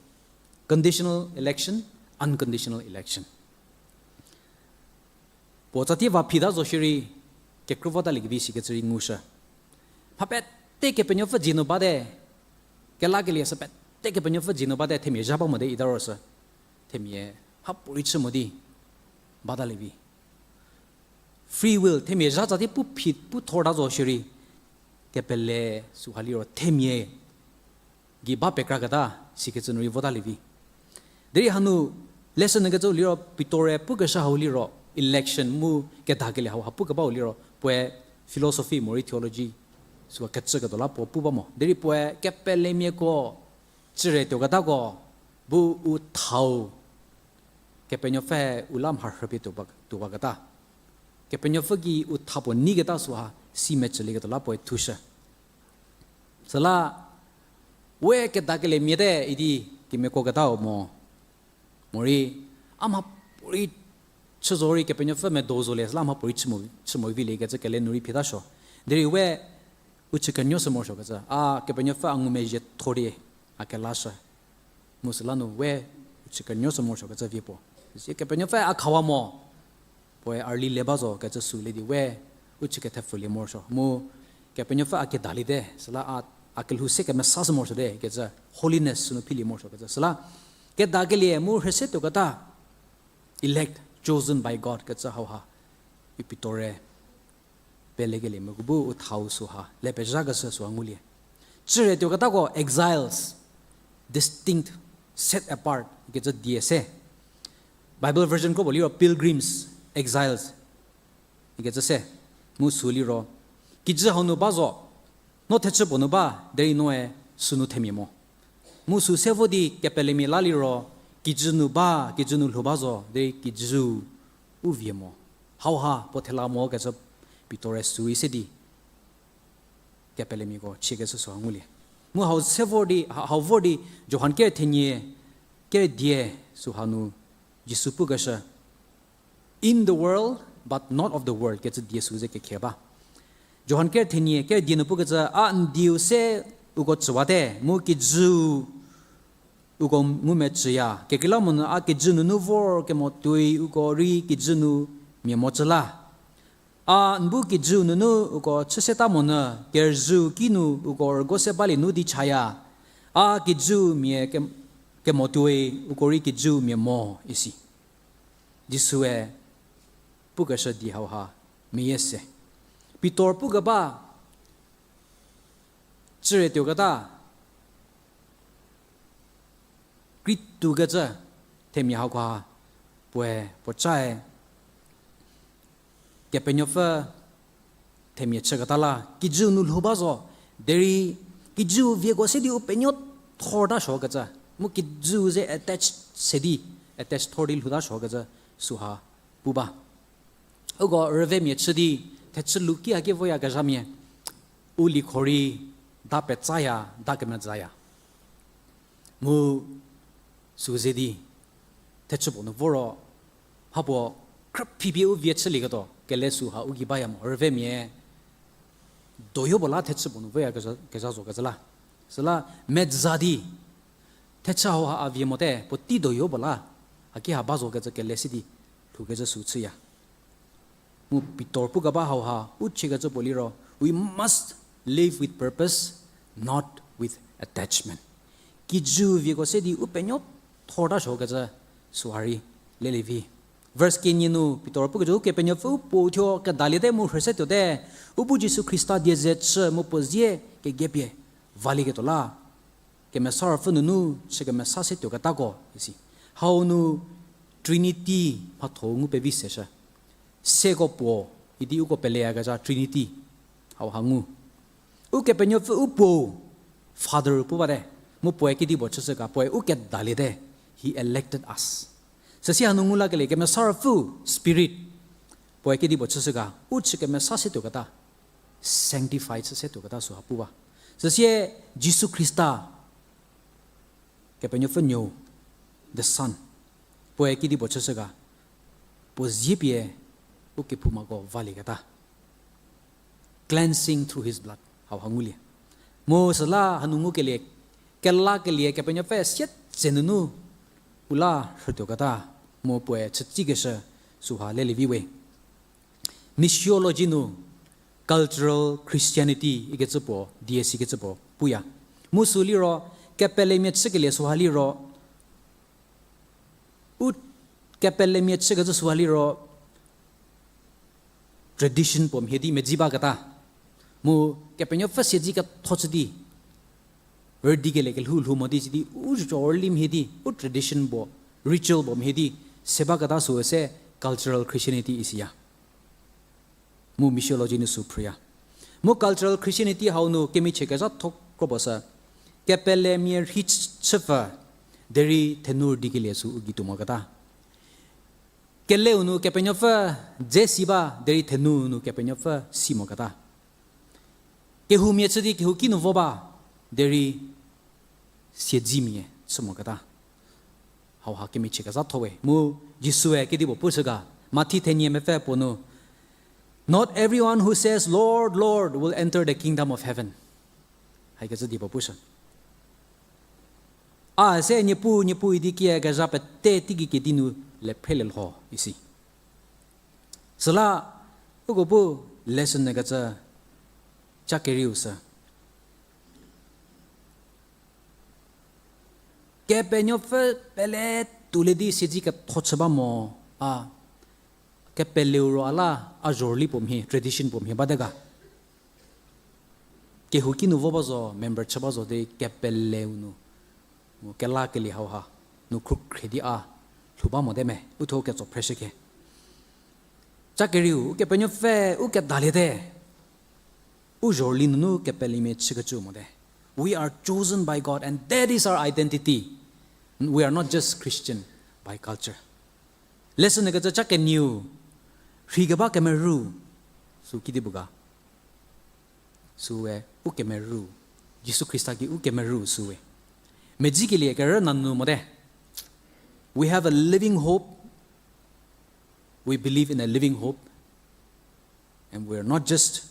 Conditional election, unconditional election. Puo tsatie va phita zo shierei, kekrü votaliekevi sikecü rei ngushü. Mha pete Kepenuopfü dzie nu bate, kelakelie sü pete Kepenuopfü dzie nu bate, themia zha ba mo di ita ro sü, themia mhapuorei chü mo di batalievi. Free will, themia zha tsatie pu phi, pu thorta zo shierei, kepele süha liro themia gei ba pekraketa, sikecü nu rei votalievi. Derei hanu lesson nükecü liro Pitor-e pukeshü hau liro election mu kedakelie hauha pukebau liro puoe philosophy morei theology süha kecüketuo la puo pu ba mo. Derei puoe kepelemiako, chüre tuoketako bu u thau Kepenuopfü u la mharhüpie tuo ba, tuo baketa. Kepenuopfü gei u tha puo neiketa süha si mecülieketuo la puoe thushü. Süla, we kedakeliemia te idi kemiako ketau mo. Morei, a mhapuorei chü zorei Kepenuopfü medo zolie, süla mhapuorei chü mo, chü mo vilie kecü kele nu rei phitasuo. Derei we u chü kenuo sü morosuokecü, a Kepenuopfü a ngumezhie thor di a kelashü. Mu süla nu we u chü kenuo sü morosuokecü vie puo. Sie Kepenuopfü a khawa mo. Puoe a rüli le ba zo kecü süle di we u chü kethepfülie morosuo. Mu Kepenuopfü a kedaliete, süla a, a kelhou se kemesashü morosuote kecü holiness sünu philie morosuokecü. Süla kedakelie mu rhüse tuoketa, elect, chosen by God kecü hauha, Pitor-e pelekelie moko bu u thau süha le pezhakeshü süha ngulie. Chüre tuoketako exiles, distinct, set apart ikecü die se. Bible version kropuo liro pilgrims, exiles ikecü se. Mu sü liro, kijü hau nu ba zo, no thechü puo nu ba, derei noe sünu themia mo. Mu sü se vo di kepelemia la liro, kijü nu ba, kijü nu lhou ba zo, derei kijüu u vie mo. Hauha puo thela mo kecü Pitor-e sü rei se di kepelemiako chiekeshü süha ngulie. Mu hau se vor di, ha-, hau vor di, Johan ker thenie, ker die süha nu Jisu pukeshü, In the world, but not of the world, kecü die sü ze kekhe ba. Johan ker thenie, ker die nu pukecü, a n dieu se uko tsüwate, mu kijüu uko ngumecüya, kekreilamonyü a kijü nunu vor kemo tuoi uko rei kijü nu mia mocü la. A n bu kijüu nunu uko chüseta monyü, kerüzhüu kinu uko rügo se balie nu di chaya. A kijüu mia ke-, kemo tuoi uko rei kijüu mia mo isi. Jisue pukeshü die hauha meyie se. Pitor pukeba, chüre tuoketa, kri tukecü themia hakoha puoe puo cae Kepenuopfü themia chüketa la, kijüu nu lhou ba zo, derei kijüu vieko se di u penuo thorta suokecü, mu kijüu ze attach se di, attach thor di lhouta suokecü süha pu ba. Uko rüvemia chü di, thechü lu ki haki voyakezhamia, u likho rei da petsaya, da kemezaya. Mu sü ze di, thechü puo nu voro, mhapuo khrüphi pie u vie chülieketuo kele süha u gei baya mo, rüvemia doyo puo la thechü puo nu voya kezha, kezha zokecü la. Süla meza di, thechü hauha a vie mote, puotei doyo puo la, haki ha ba zokecü kele si di, lhoukecü sü chüya. Mu Pitor pukeba hauha, u chiekecü puo liro, we must live with purpose, not with attachment. Kijüu vieko se di u penuo thorta suokecü süha rei lelie vi. Verse kenie nu Pitor pukecü, Ukepenuopfü u Puou thuo kedaliete mu rhüse tuote, u bu Jisu Khrista die ze chü mu puo zie kegepie valieketuo la, Kemesa Ruopfü nunu chü kemesa se tuoketako isi. Hau nu Trinity mhatho ngu pevi seshü. Seko Puo, idi uko peleyakezha Trinity. Hauha ngu. Ukepenuopfü u Puou, Father pu bate. Mu puoe kedipuo chüshü ga, puoe u kedaliete. He elected us. Süsie hanu ngu lakelie Kemesa Ruopfü, Spirit. Puoe kedipuo chüshü ga, u chü kemesa se tuoketa. Sanctify chü se tuoketa süha pu ba. Süsie Jisu Khrista, Kepenuopfü Nuou, the Son. Puoe kedipuo chüshü ga, puo zie pie u kephoumako valieketa. Cleansing through his blood. Hauha ngulie. Mu süla hanu ngukelie, kelakelie Kepenuopfü sietse nunu u la rhütuoketa. Mu puoe chütsikeshü süha lelie vi we. Missiology nu cultural Christianity ikecü puo, D S C ikecü puo puya. Mu sü liro, kepelemia chükelie süha liro, u kepelemia chükecü süha liro, tradition puo mhie di medzi baketa. Mu Kepenuopfü siedzi ketho chü di, rüdikelie kelhou lhou mo di sidi, u zhorüli mhie di, u tradition puo, ritual puo mhie di, se baketa süu se cultural Christianity isiya. Mu missiology nu sü phrüya. Mu cultural Christianity hau nu kemichie kezhatho kro puo sü, kepelemia rhei chüpfü, derei thenu rüdikelie sü u gei tuo moketa. Keleu nu Kepenuopfü dze si ba, derei thenu nu Kepenuopfü si moketa. Kehoumia chü di kehouki nu vo ba, derei siedzimia chü moketa. Hauha kemichie kezhatho we. Mu Jisue kedipuo pushü ga, Mathi thenie mepfü puo nu, Not everyone who says, 'Lord, Lord,' will enter the kingdom of heaven. Haikecü dipuo pushü. A se Niepuu, Niepuu idi kiekezha pete teigei kedi nu le phrelie lho isi. Süla uko bu lesson nyükecü cha kerieu sü. Kepenuopfü pele tuolie di siedzi ketho chü ba mo a, kepeleu ro a la a zhorüli puo mhie, tradition puo mhie bate ga. Kehouki nu vo ba zo, member chü ba zo di kepeleu nu, mu kelakelie hauha, nu khrükhre di a lhou ba mote me, uthuo ketso phreshükhe. Cha kerieu, Ukepenuopfü, u kedaliete. U zhorüli nunu kepelemia chükecü mote. We are chosen by God and that is our identity. We are not just Christian by culture. Lesson kecü cha kenieu, rheikeba kemerü, sü kidi bu ga. Süe, u kemerü. Jisu Khrista ki u kemerü süe. Medzikelie kerü nanu mote. We have a living hope. We believe in a living hope. And we are not just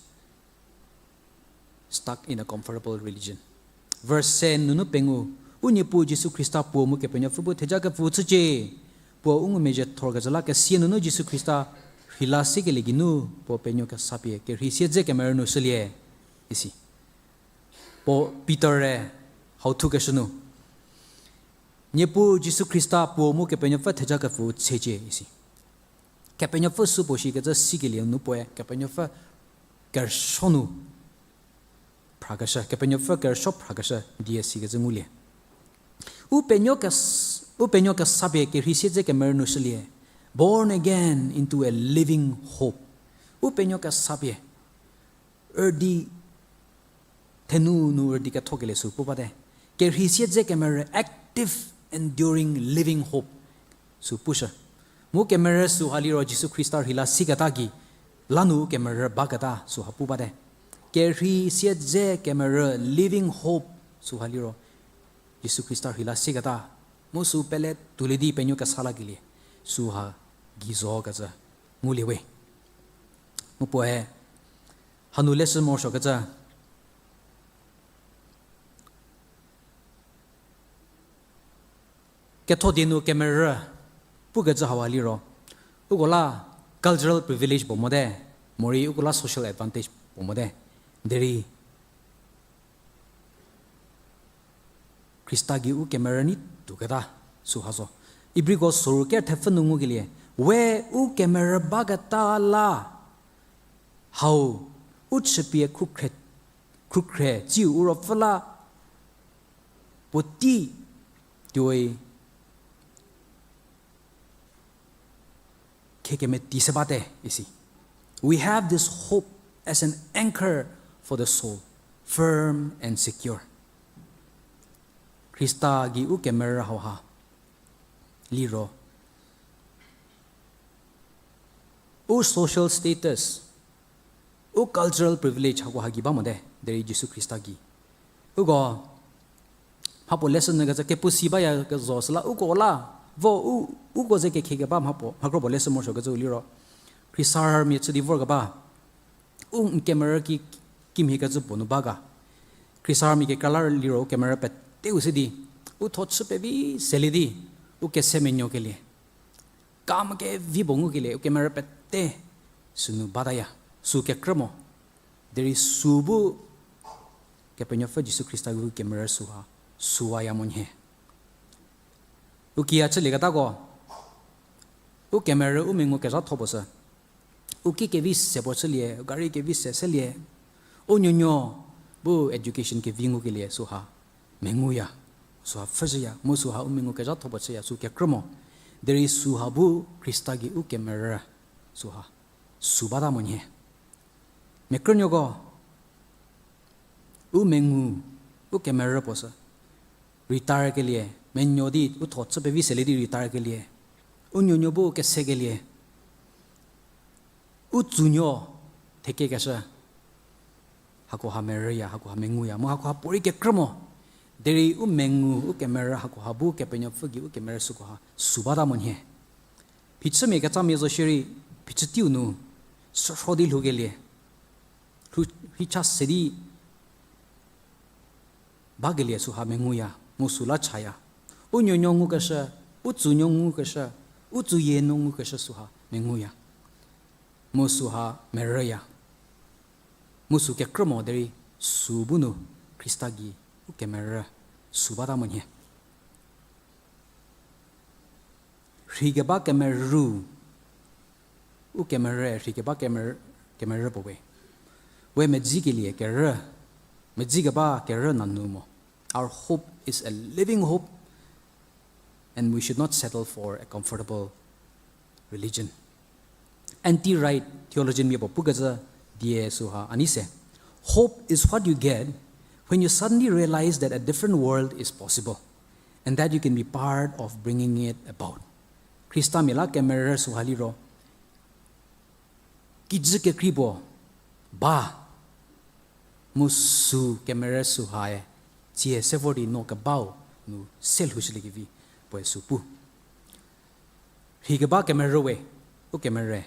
stuck in a comfortable religion. Verse se nunu pengou, u Niepuu Jisu Khrista puo mu Kepenuopfü bu thejakepfü chücie, puo u ngumezhie thorkecü la kesia nunu Jisu Khrista rheila sikelie geinu, puo penuo kesapie kerhei siedze kemerü nu shülie, isi. Puo Peter-e hau thukeshü nu, Niepuu Jisu Khrista puo mu Kepenuopfü thejakepfü chücie, isi. Kepenuopfü sü puo shikecü sikelie nu puoe Kepenuopfü kerüsuo nu phrakeshü, Kepenuopfü kerüsuo phrakeshü die sikecü ngulie. U penuo kes-, u penuo kesapie kerhei siedze kemerü nu shülie. Born again into a living hope. U penuo kesapie. Rüdi thenu nu rüdi kethokelie sü pu bate. Kerhei siedze kemerü, active, enduring, living hope. Sü pushü. Mu kemerü süha liro Jisu Khrista rheila siketa gei, lanu kemerü baketa süha pu bate. Kerhei siedze kemerü, living hope, süha liro Jisu Khrista rheila siketa. Mu sü pele tuolie di penuo kesa lakelie. Süha gei zo kecü ngulie we. Mu puoe, hanu leshü morosuokecü. Ketho die nu kemerü, pukecü hauha liro. Uko la cultural privilege puo mote, morei uko la social advantage puo mote. Derei Khrista gei u kemerü nei tuoketa süha zo. Ibriko soru ker thepfü nu ngukelie, we u kemerü baketa la, hau, u chüpie khrükhre, khrükhre, tsiu u ruopfü la, puotei, tuoi, khekemeti se bate, isi. We have this hope as an anchor for the soul, firm and secure. Khrista gei u kemerü hauha liro, u social status, u cultural privilege hakoha gei ba mote, derei Jisu Khrista gei. Uko, mhapuo lesson nyü kecü kepu si bayakezho süla uko la, vo u, uko ze kekhekeba mhapuo, mhakro puo lesson morosuokecü u liro. Khrisarmia chü di vorkeba, u n kemerü ki, kimhiekecü puo nu ba ga. Khrisarmia kekra la liro u kemerü peteu se di, u tho chü pevi selie di, u kese menuokelie. Kam kevi puo ngukelie, u kemerü pete sünu bataya, sü kekrü mo. Derei sü bu Kepenuopfü Jisu Khrista u kemerü süha, süwaya mo nhie. U kiya chülieketako, u kemerü u mengu kezhatho puo sü. U ki kevi se puo chülie, u gari kevi se selie. U nuonuo bu education kevi ngukelie süha menguya, süha pfhüzhüya, mu süha u mengu kezhatho puo chüya, sü kekrü mo. Derei süha bu Khrista gei u kemerü süha, sü bata mo nhie. Mia krünuoko, u mengu, u kemerü puo sü. Retire kelie, menuo di u tho chü pevi selie di retire kelie. U nuonuo bu kesekelie. U tsunuo, thekekeshü. Hakoha merüya, hakoha menguya, mu hakoha puorei kekrü mo. Derei u mengu, u kemerü hakoha bu Kepenuopfü gei u kemerü sükoha, sü bata mo nhie. Phichümia kecamia zo shierei, phichü teiu nu, sürho di lhoukelie. Lhou, rhicha se di bakelie süha menguya, mu sü la chaya. U nuonuo ngukeshü, u tsunuo ngukeshü, u tsuyie nuo ngukeshü süha menguya. Mu süha merüya. Mu sü kekrü mo derei sü bu nu Khrista gei u kemerü sü bata mo nhie. Rheikeba kemerü, u kemerü, rheikeba kemer-, kemerü puo we. We medzikelie kerü, Medzi keba kerü nanu mo. Our hope is a living hope, and we should not settle for a comfortable religion. N T Wright, theologian mia puo pukecü die süha a nei se, Hope is what you get when you suddenly realize that a different world is possible and that you can be part of bringing it about. Khristamia la kemerü süha liro, kijü kekrei puo ba, mu sü kemerü sühae, tsie se vor di no kebau nu se lhoushüliekevi puoe sü pu. Rhi keba kemerü we, u kemerü.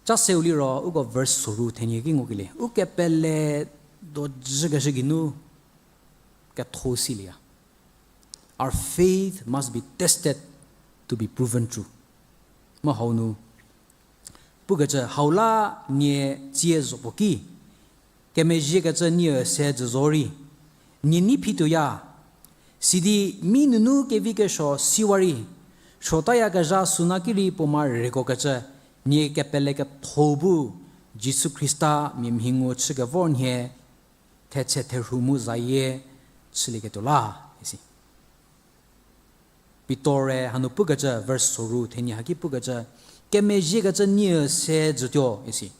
Cha seu liro uko verse soru thenie ki ngukelie. Ukepele dojükeshü geinu ketho silieya. Our faith must be tested to be proven true. Mu hau nu pukecü hau la nie tsie zo puo ki, kemezhiekecü nie se jü zo rei, nie nei phituoya. Sidi mi nunu kevikesuo siwa rei, suotayakezha süna ki rei puo ma reko kecü, nie kepele ketho bu Jisu Khrista mia mhingu chükevor nhie, thetse therhu mu zayie chülieketuo la, isi. Pitor-e hanu pukecü, verse soru thenie haki pukecü, kemezhiekecü nie se jütuo, isi.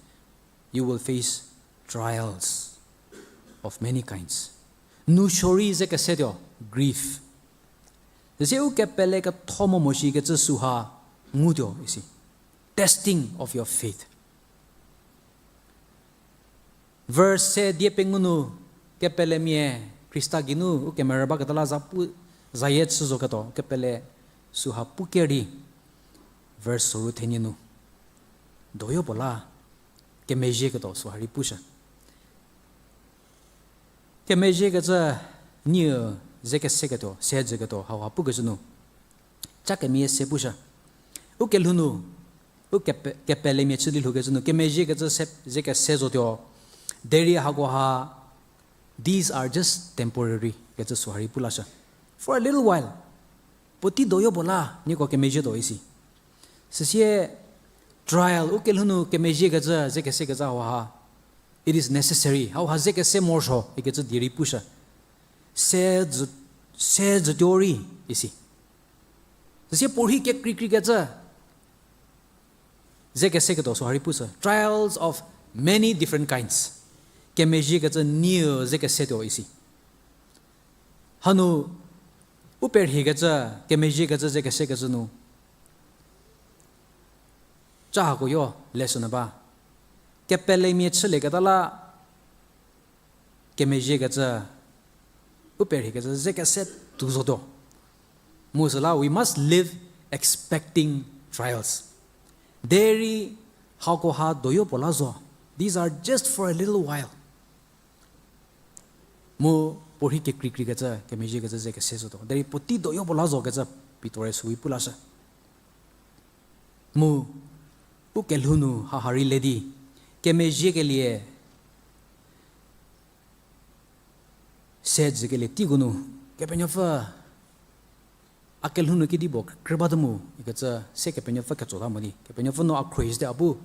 You will face trials of many kinds. Nousuo rei ze kesetuo, grief. Süsie ukepele ketho mo mo shikecü süha ngutuo, isi. Testing of your faith. Verse se die pengou nu, kepelemia Khrista geinu ukemerü baketa la za pu, zayie chü zoketuo, kepele süha pu ker di, verse soru thenie nu, doyo puo la kemezhieketuo süha rei pushü. Kemezhiekecü nie ze keseketuo, se jüketuo hauha pukecü nu, cha kemie se pushü. Ukelhou nu, u kepe-, kepelemia chülie lhoukecü nu, kemezhiekecü se, ze kese zotuo. Derei hakoha, these are just temporary, kecü süha rei pu lashü. For a little while. Puotei doyo puo la, nieko kemezhietuo isi. Süsie trial, ukelhou nu kemezhiekecü, ze kesekecü hauha, it is necessary. Hauha ze kese morosuo, ikecü die rei pushü. Se jü-, se jütuo rei, isi. Süsie puorhi kekreikreikecü, ze keseketuo süha rei pushü. Trials of many different kinds. Kemezhiekecü nie ze kesetuo isi. Hanu, u perhiekecü, kemezhiekecü ze kesekecü nu, cha hako yo leshü nyü ba. Kepelemia chülieketa la, kemezhiekecü, u perhiekecü ze kese tuo zotuo. Mu süla, we must live expecting trials. Derei hakoha doyo puo la zo. These are just for a little while. Mu puorhi kekreikreikecü, kemezhiekecü ze kese zotuo. Derei puotei doyo puo la zo kecü Pitor-e süu pu lashü. Mu, ukelhou nu haha rei le di, kemezhiekelie, se jükelie teiko nu, Kepenuopfü, a kelhou nu kedipuo krü bate mu, ikecü se Kepenuopfü ketsota mo di, Kepenuopfü no a khruohi shüte a bu,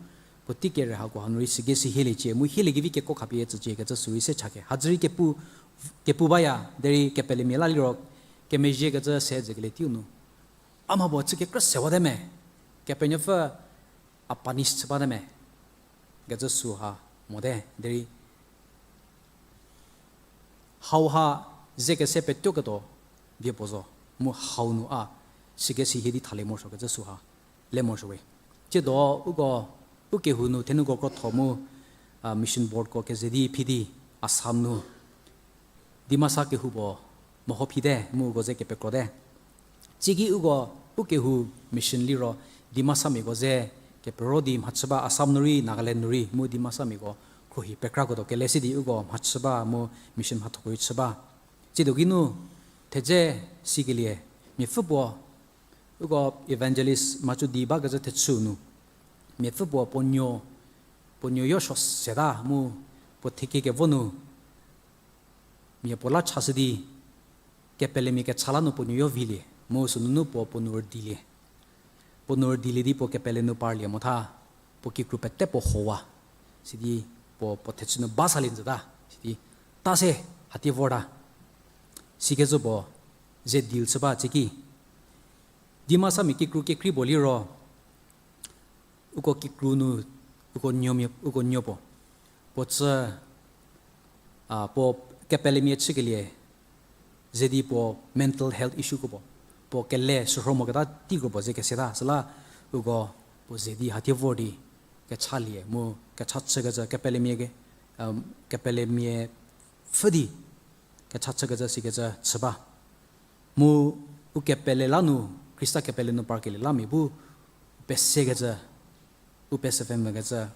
puotei kere hako hanu rei sügei sü hieliecie, mu hieliekevi keko khapie tsücie kecü süu rei se chakhe. Hadzü rei kepu, kepu baya, derei kepelemia la liro, kemezhiekecü se jükelie teiu nu, a mha puo chü kekrü sewate me, Kepenuopfü a punish chü bate me, kecü süha mote, derei hauha ze kese petuoketuo vie puo zo, mu hau nu a sügei sü hie di thalie morosuo kecü süha le morosuo we. Tsiedo uko, u kehou nu thenuko krotho mu, a, mission boardko keze di phi di Assam nu Dimasa kehou puo meho phite mu uko ze kepekrute. Tsiki uko u kehou mission liro Dimasa miako ze kepero di mhachü ba, Assam nu rei, Nagaland nu rei, mu Dimasa miako khruohi pekraketuo kele si di uko mhachü ba mu mission mhathoko rei chü ba. Tsiedo kinu thedze sikelie, miapfü puo, uko evangelist mhachu di bakecü thechü nu, miapfü puo puo nuo, puo nuoyo suo seta mu puo thekie kevo nu, mia puo la chashü di, kepelemia kecha la nu puo nuoyo vilie, mu sünunu puo puo nu rüdilie. Puo nu rüdilie di puo kepele nu parlie motha, puo kikru pete puo howa. Sidi puo, puo thechü nu ba salie njüta. Sidi ta se, hatie vorta. Sikecü puo, ze deal chü ba tsiki. Dimasamia kikru kekrei puo liro, uko kikru nu, uko nuomia, uko nuo puo. Puo tsü, a, puo kepelemia chükelie, ze di puo mental health issue ko puo. Puo kele shürho moketa teiko puo ze keseta, süla uko puo ze di hatie vor di kechalie, mu kecha chükecü kepelemia ke, um, kepelemia pfhü di kecha chükecü sikecü chü ba. Mu u kepele la nu, Khrista kepele nu parkelie la mia bu, u pesekecü, u pesepfhemvükecü,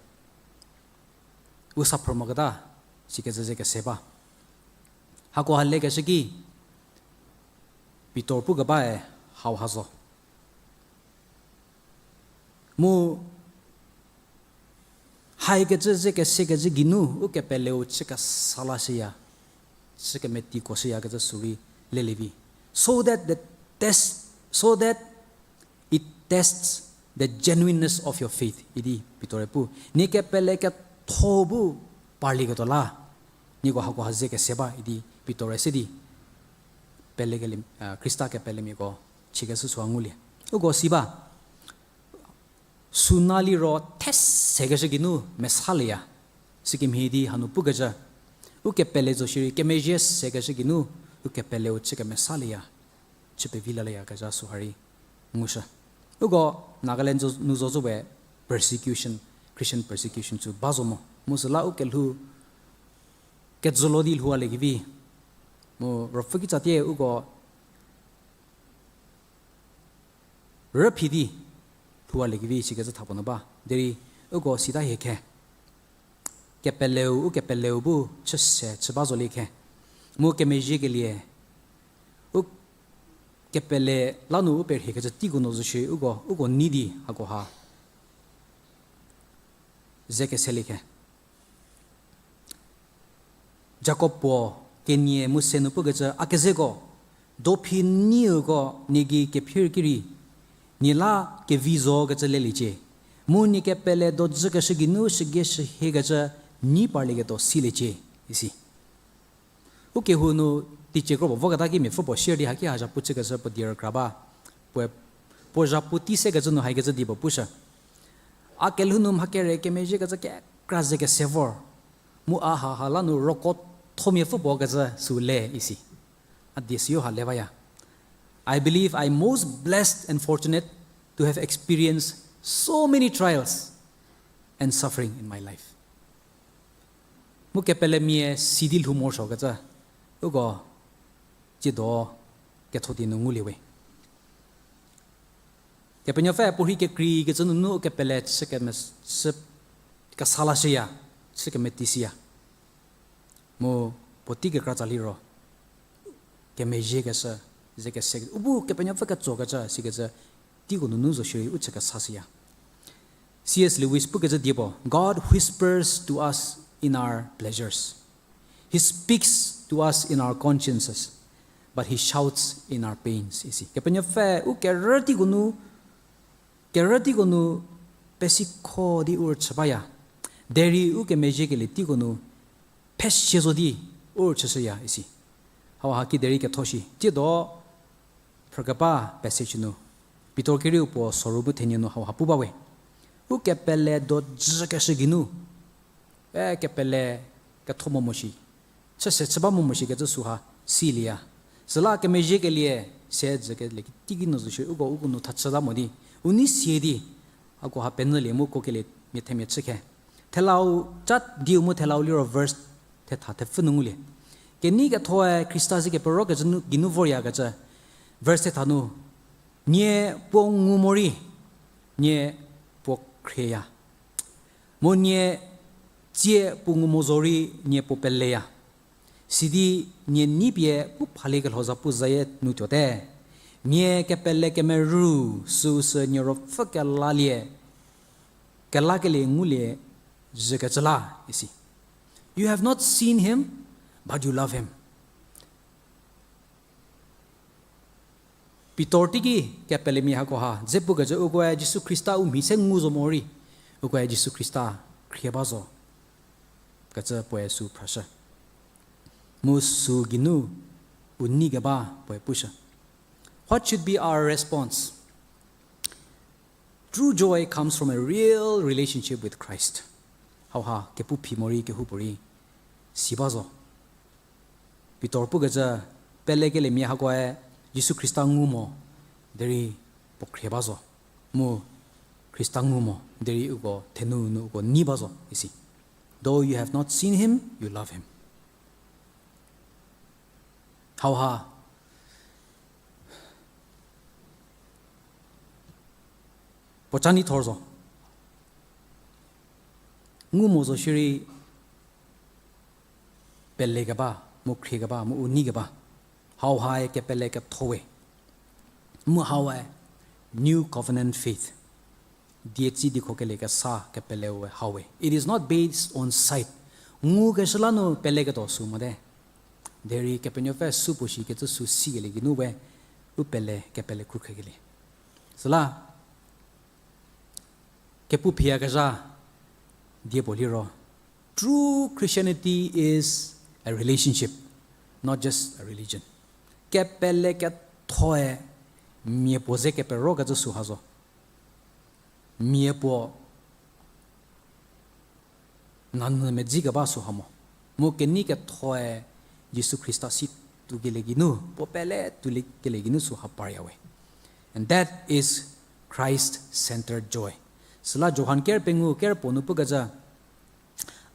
u saphrü moketa, sikecü ze kese ba. Hakoha lekeshü ki, Pitor pukebae hauha zo. Mu haikecü ze kesekecü geinu, u kepeleu chü kesa lashüya, chü kemetiko shüyakecü sürei lelievi. So that the test, so that it tests the genuineness of your faith, idi Pitor-e pu. Nie kepele ketho bu parlieketuo la, nieko hakoha ze kese ba, idi Pitor-e se di, pelekelie, a, Khrista kepelemiako chükeshü süha ngulie. Uko si ba, suna liro thesekeshü geinu mesalieya. Sükemhie di hanu pukecü, u kepele zo shierei kemezhie sekeshü geinu, u kepeleu chü kemesalieya, chü pevi lalieyakezha süha rei ngushü. Uko Nagaland zo, nu zo zü we persecution, Christian persecution tsü ba zo mo. Mu süla u kelhou kejülo di lhouwaliekevi. Mu ruopfü kitsatie uko rüphi di lhouwaliekevi sikecü thapuo nu ba. Derei uko sita hie khe. Kepeleu, u kepeleu bu chü se, chü ba zolie khe. Mu kemezhiekelie, u kepele la nu u perhiekecü teiko nu zo shierei uko, uko nei di hakoha ze keselie khe. Jakob puo kenie mu se nu pukecü, a kezeko, dophi nieko nie gei kephir ki rei, nie la kevi zokecü leliecie. Mu nie kepele dojükeshü geinu shügie shühiekecü nei parlieketuo siliecie, isi. U kehou nu teicie kro puo voketa ki miapfü puo share di haki ha zhapu chükecü puo die rükra ba. Puoe, puo zhapu tei sekecü nu haikecü di puo pushü. A kelhou nu mha kere kemezhiekecü kekra ze kese vor. Mu a haha la nu roko tho miapfü puo kecü süu le isi. A die süu ha le baya. I believe I'm most blessed and fortunate to have experienced so many trials and suffering in my life. Mu kepelemia si di lhou morosuokecü, uko tsiedo ketho di nu ngulie we. Kepenuopfü puorhi kekreikecü nunu u kepele chü keme-, chü kesa lashüya, chü kemeti siya. Mu puotei kekra tsa liro, kemezhiekeshü, ze kese, u bu Kepenuopfü ketsokecü, sikecü, teiko nunu zo shierei u chü kesa siya. C S Lewis pukecü die puo, God whispers to us in our pleasures. He speaks to us in our consciences, but he shouts in our pains, isi. Kepenuopfü u kerü teiko nu, kerü teiko nu pesikho di u rüchü baya. Derei u kemezhiekelie teiko nu, phesie zo di u rüchüshüya isi. Hauha kiderei ketho shi. Tsiedo phrükeba passage nu, Pitor kerieu puo soru bu thenie nu hauha pu bawe. U kepele dojükeshü geinu, e kepele ketho mo mo shi, chüse chü ba mo mo shikecü süha silieya. Süla kemezhiekelie, se dzükelie teiki nu zo shi uko, uko nu thachüta mo di, u nei sie di, hakoha penyülie mu kokelie mia themia chü khe. Thelau cha diu mu thelau liro verse thetha thepfü nu ngulie. Kenei kethoe Khrista ze keperokecü nu, geinu voryakecü. Verse thetha nu, nie puo ngu morei, nie puo khrieya. Mu nie tsie puo ngu mo zorei nie puo peleya. Sidi nie nei pie pu phaliekelho zapu zayie nu tuote. Nie kepele kemerü süu sü nie ruopfü kelalie, kelakelie ngulie zhükecü la, isi. You have not seen him, but you love him. Pitor teiki kepelemia hakoha dze pukecü ukoe Jisu Khrista u mhi se ngu zo morei, ukoe Jisu Khrista khrie ba zo kecü puoe sü phrashü. Mu sü geinu u nei keba puoe pushü. What should be our response? True joy comes from a real relationship with Christ. Hauha kepu phi morei kehoupuorei si ba zo. Pitor pukecü, pelekeliemia hakoe Jisu Khrista ngu mo, derei puo khrie ba zo. Mu Khrista ngu mo, derei uko thenu nu uko nei ba zo isi. Though you have not seen him, you love him. Hauha puo ca neithor zo. Ngu mo zo shierei pelekeba, mu khriekeba, mu u nei keba. Hauhae kepele ketho we. Mu hauhae New Covenant faith. Dietsi dikho kelie kesa kepele we hau we. It is not based on sight. Ngukeshü la nu peleketuo sü mote. Derei Kepenuopfü supuo shikecü sü sikelie geinu we, u pele, kepele khrükhriekelie. Süla, kepu phiyakezha die puo liro, true Christianity is a relationship, not just a religion. Kepele kethoe mia puo ze keperokecü sü ha zo. Mia puo nanyü medzi keba sü ha mo. Mu kenei kethoe Jisu Khrista si tuokelie geinu, puo pele tuokelie geinu sü ha parya we. And that is Christ-centered joy. Süla Johan ker pengou ker puo nu pukecü,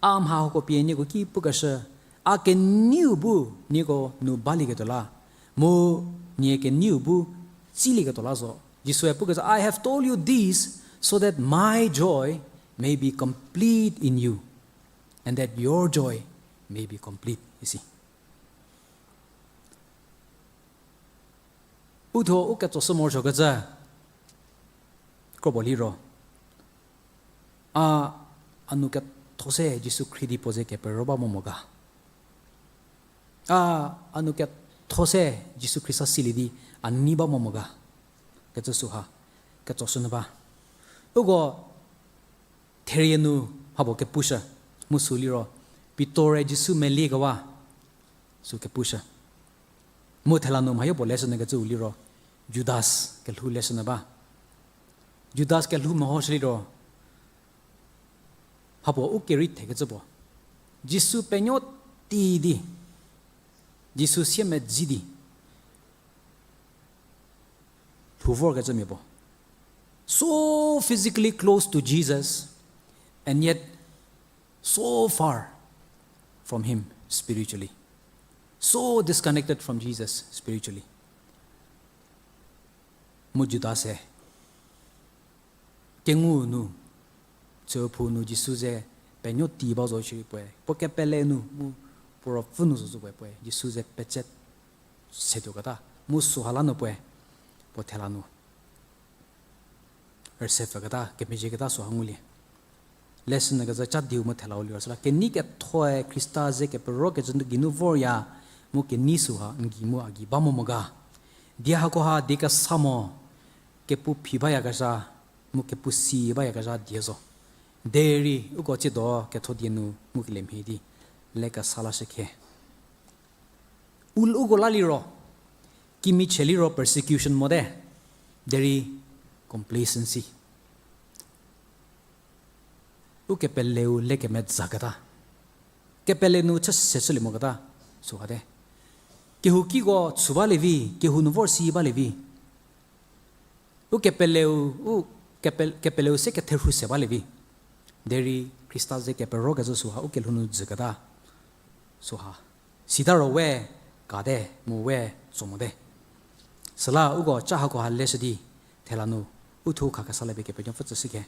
a mha hako pie nieko ki pukeshü, a keneiu bu nieko nu balieketuo la, mu nie keneiu bu tsilieketuo la zo. Jisue pukecü, I have told you this so that my joy may be complete in you, and that your joy may be complete, isi. Uthuo u ketsoshü morosuokecü, kropuo liro, a, a nou ketho se Jisu khrie di puo ze kepero ba mo mo ga. A, a nou ketho se Jisu Khrista silie di a nei ba mo mo ga. Kecü sü ha ketsoshü nyü ba. Uko therie nu mhapuo kepushü, mu sü liro, Pitor-e Jisu meliekewa, sü kepushü. Mu thela nu mhayo puo leshü nyü kecüu liro, Judas kelhou leshü nyü ba. Judas kelhou mehoshü liro, mhapuo u kerei thekecü puo, Jisu penuo tei di, Jisu siemedzi di lhou vorkecü mia puo. So physically close to Jesus, and yet so far from him spiritually. So disconnected from Jesus spiritually. Mu Judas-e kengu nu, chüphou nu Jisu ze penuo tei ba zo shierei puoe, puo kepele nu mu puo ruopfü nu zo zo puoe, puoe Jisu ze petse setuoketa, mu süha la nu puoe, puo thela nu rüse pfüketa, kemezhieketa süha ngulie. Leshü nyü kecü cha diu mu thela u liro süla, kenei kethoe Khrista ze keperokecü geinu vorya, mu kenei süha n gei mu a gei ba mo mo ga. Die hakoha die kesa mo, kepu phi bayakezha, mu kepu si bayakezha die zo. Derei uko tsiedo ketho die nu ngukelie mhie di, le kesa lashü khe. U, uko la liro, kimichie liro persecution mote, derei complacency. Ukepeleu le kemezaketa. Kepele nu chü se chülie moketa, süha te. Kehou kiko chü balie vi, kehou nu vor si balie vi. Ukepeleu, u kepe-, kepeleu se ketherhu se balie vi. Derei Khrista ze keperokecü süha ukelhou nu dzüketa. Süha sita ro we kate mu we tso mote. Süla uko cha hakoha leshü di, thela nu uthuo kha kesa la pie Kepenuopfü tsüshü khe.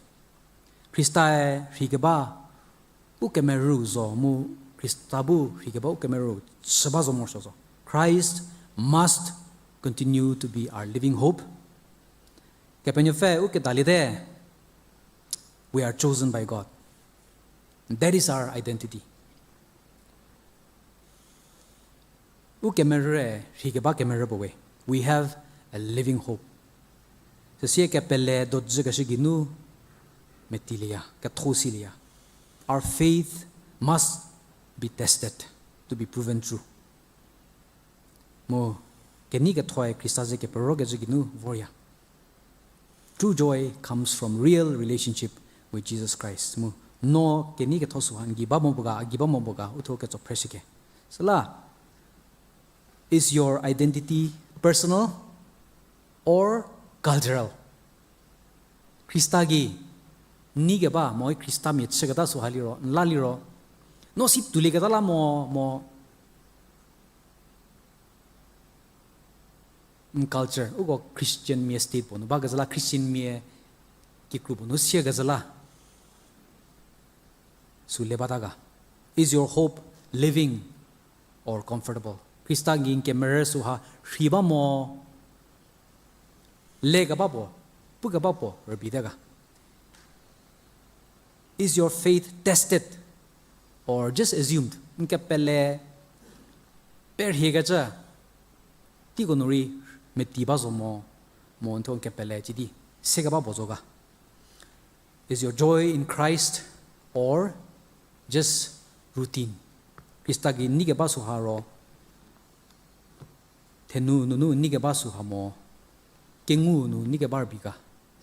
Khristae rheikeba u kemerü zo mu Khrista bu rheikeba u kemerü chü ba zo morosuo zo. Christ must continue to be our living hope. Kepenuopfü u kedaliete, we are chosen by God. That is our identity. U kemerü, rheikeba kemerü puo we. We have a living hope. Süsie kepele dojükeshü geinu metilieya, ketho silieya. Our faith must be tested to be proven true. Mu kenei kethoe Khrista ze keperokecü geinu vorya. True joy comes from real relationship with Jesus Christ. Mu no kenei ketho süha n gei ba mo bu ga, a gei ba mo bu ga, uthuo ketso phreshükhe. Süla, is your identity personal or cultural? Khrista gei nei keba mo Khristamia chüketa süha liro, n la liro, no si tuolieketa la mo, mo n culture, uko Christian mia state puo nu bakezhü la, Christian mia kikru puo nu siakezhü la. Sü le bata ga. Is your hope living or comfortable? Khrista gei n kemerü süha rhei ba mo, lekeba puo, pukeba puo rübeite ga. Is your faith tested or just assumed? N kepele perhiekecü teiko nu rei meti ba zo mo, mo n thuo n kepele cidi sekeba puo zo ga. Is your joy in Christ or just routine? Khrista gei nei keba süha ro, thenu nunu nei keba süha mo, kengu nu nei keba rübei ga.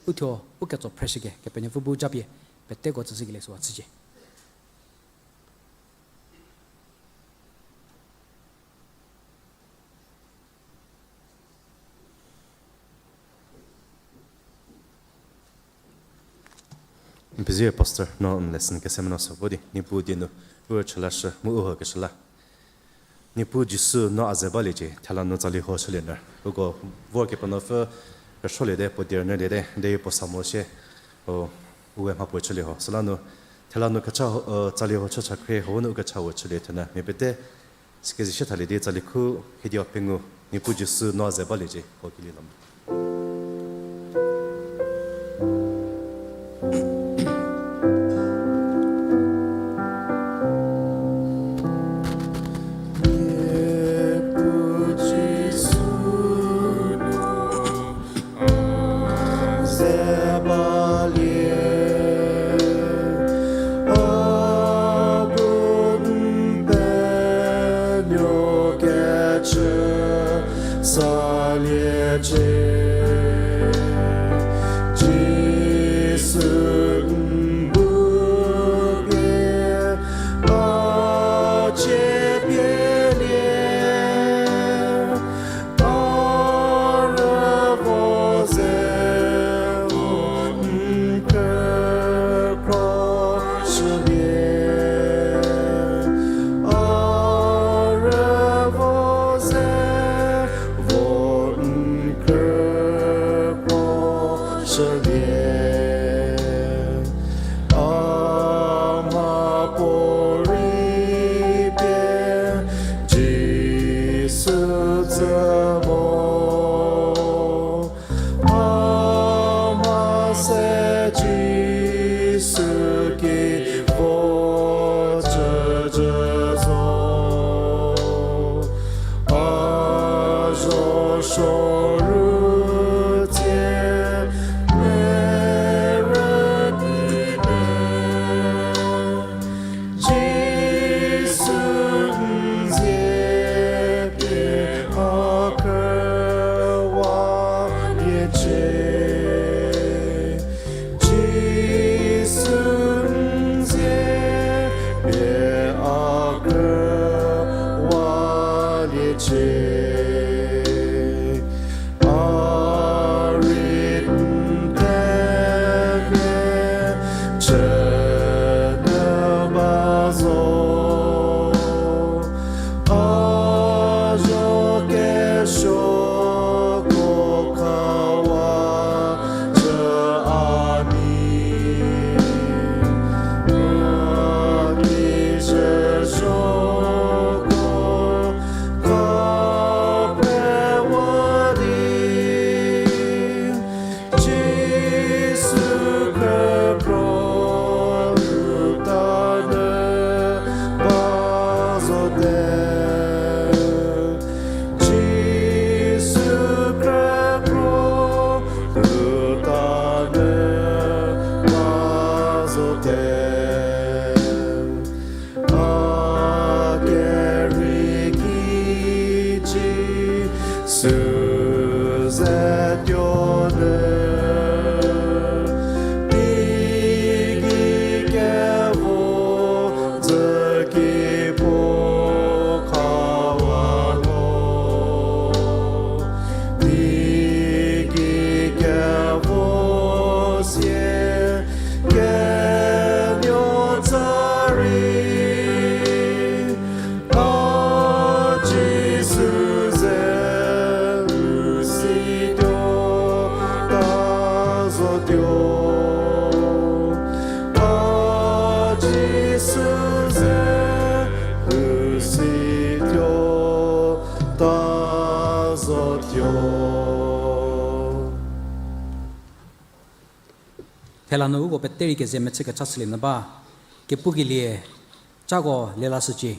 Uthuo u ketso phreshükhe, Kepenuopfü bu japie peteko tsüshükelie süha chücie. N pezie pastor, no n lesson kese meno sü vo di, Niepuu die nu u rüchülashü mu u hokeshü la. Niepuu Jisu, no a ze baliecie, thela nu tsali ho chülie nyü. Uko vor Kepenuopfü rüsuoliete, puo die rünyüliete, derei puo sa mo sie, o, u we mhapuo chülie ho. Süla nu, thela nu kecha, tsali ho chü cha khrie ho nu u kecha we chülie thenyü. Mia pete sikezhie sie thalie di tsali khu hiedi pengou, Niepuu Jisu, no a ze baliecie, ko kili la mo. Süze tuo de, teigei kevo zeki puo khawa no, teigei kevo sie kenuo tsa rei, a Jisu ze u si tuo, ta zotuo. A Jisu ze u si tuo, ta zotuo. Thela nu uko peterei keze mechü kecha chülie nyü ba, kepukelie, cako lelashücie.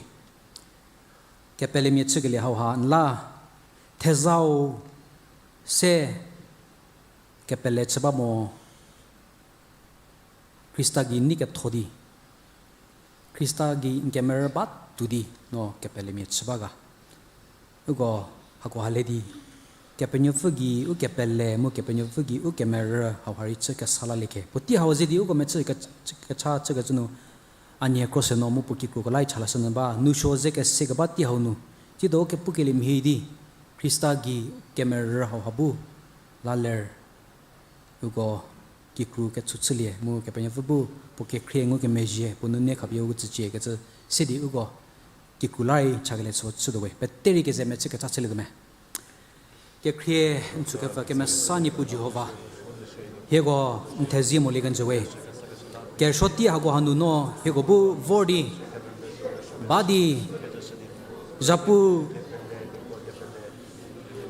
Kepelemia chükelie hauha n la, thezau se kepele chü ba mo, Khrista gei nei ketho di, Khrista gei n kemerü ba tuo di no kepelemia chü ba ga. Uko hako ha le di, Kepenuopfü gei u kepele mu Kepenuopfü gei u kemerü hauha rei chü kesa lalie khe. Puotei hau ze di uko mechü ke-, kecha chükecü nu, a nie kro se no mu puo kikruko la chalashü nyü ba, nousuo ze kese keba tei hau nu, tsiedo kepukelie mhie di, Khrista gei kemerü hauha bu la ler. Uko kikru kechü chülie mu Kepenuopfü bu puo kekhrie ngukemezhie puo nunu khapie u tsücie kecü se di uko kikru la rei chakelie chü chütuo we. Peterei keze mechü kecha chülietuo me. Kekhrie n tsükepfü kemesa Niepuu Jihova, hieko n thezie molie kenjü we. Kerüsuo tei hako hanu no hieko bu vor di, ba di, zhapu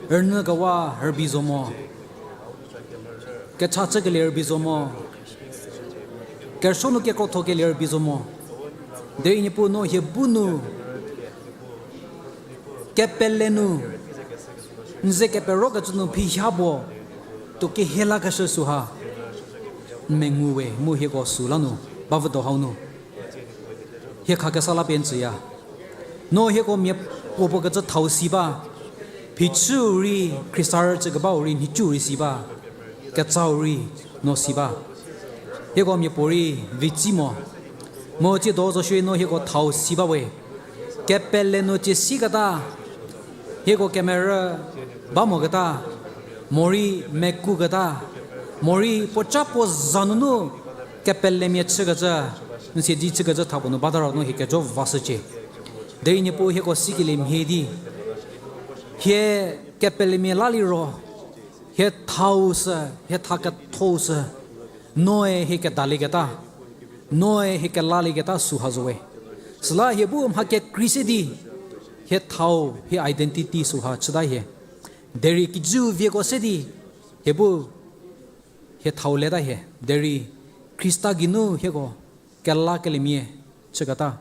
rünyükewa rübei zo mo, kecha chükelie rübei zo mo, kerüsuo nu kekrothokelie rübei zo mo. Derei Niepuu no hie bu nu kepele nu, n ze keperokecü nu phiha puo tuo kehie lakeshü süha n mengu we mu hieko süla nu, bavüdo hau nu hie khakesa la pie n tsüya. No hieko mia puopuo kecü thau si ba, phichüu rei, Khrista rüchükebau rei nhicuu rei si ba, ketsau rei no si ba. Hieko mia puo rei vitsi mo. Mu tsiedo zo shierei no hieko thau si ba we. Kepele nu tsie siketa, hieko kemerü ba moketa, morei mekuketa, morei puoca puo za nunu kepelemia chükecü, n siedze chükecü thapuo nu bata ro no hie kejo vashücie. Derei Niepuu hieko sikelie mhie di, hie kepelemia la liro, hie thau sü, hie tha kethou sü, noe hie kedalieketa, noe hie kelalieketa süha zo we. Süla hie bu mha kekrei se di, hie thau, hie identity süha chüta hie. Derei kijüu vieko se di, hie bu, hie thau leta hie. Derei Khrista geinu hieko kelakeliemia chüketa,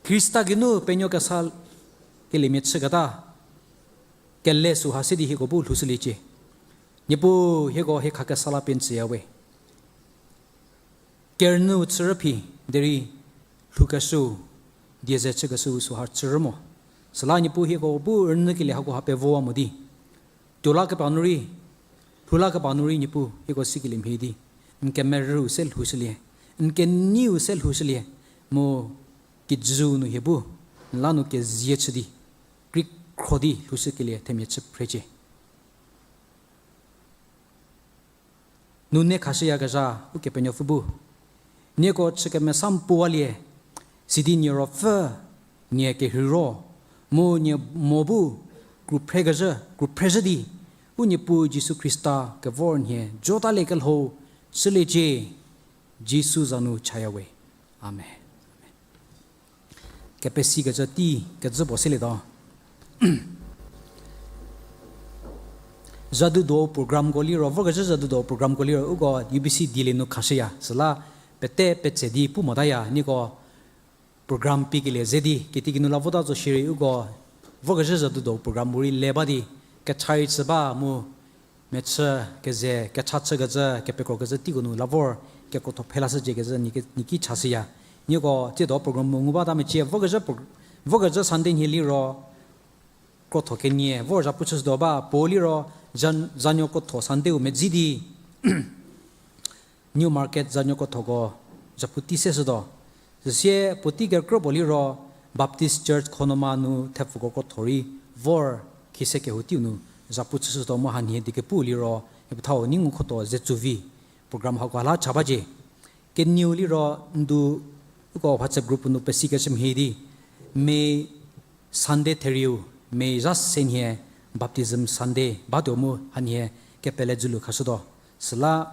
Khrista geinu penuo kesa keliemia chüketa, kele süha se di hieko bu lhoushüliecie. Niepuu hieko hie khakesa la pie n tsüya we. Kerünyüu chürüphi, derei lhoukeshüu, die ze chükeshüu süha chürü mo. Süla Niepuu hieko bu rünyükelie hako ha pevowa mo di, tuo lakeba nu rei, lhou lakeba nu rei Niepuu hieko sikelie mhie di, n kemerüu se lhoushülie, n keneiu se lhoushülie, mu kijüu nu hie bu n la nu kezie chü di, kreikhro di lhoushükelie themia chü phrecie. Nune khashüyakezha Ukepenuopfü bu, nieko chü kemesa n puwalie, sidi nie ruopfü, nie kerheiro, mu nie mo bu kruphrekezhü, kruphre zhü di, u Niepuu Jisu Khrista kevor nhie jotaliekelho chüliecie, Jisu za nu chaya we. Amen. Kepesikecü tei kecü puo selietuo. Zhadudo programko liro, vorkezhü zhadudo programko liro, uko U B C dielie nu khashüya, süla pete petse di pu motaya, nieko program piekelie ze di, kitiekinu la vota zo shierei uko, vorkezhü zhadudo program u rei le ba di, kecha rei chü ba mu, mechü keze, kecha chükecü, kepekrokecü teiko nu la vor, kekrotho phelashücie kecü, nie ki, nie ki chashüya. Nieko, tsiedo program mu ngu bata mecie, vorkezhü pro-, vorkezhü Sunday nhie liro, krotho kenie vor zhapu chüshütuo ba, puo liro Jan-, Zanuo krotho Sunday-u medzi di New Market Zanuo krothoko zhapu tei seshütuo. Süsie puotei kekrü puo liro Baptist Church Khonoma nu thepfuko krotho rei vor khise kehou teiu nu zhapu chüshütuo mu hanhie di kepu liro, hie pethau ni ngukhotuo ze tsu vi program hako la cha bacie. Kenieu liro ndu uko WhatsApp group nu pesikeshü mhie di, May Sunday therieu, May zha se nhie Baptism Sunday batuo mu hanhie kepele dzülu khashütuo. Süla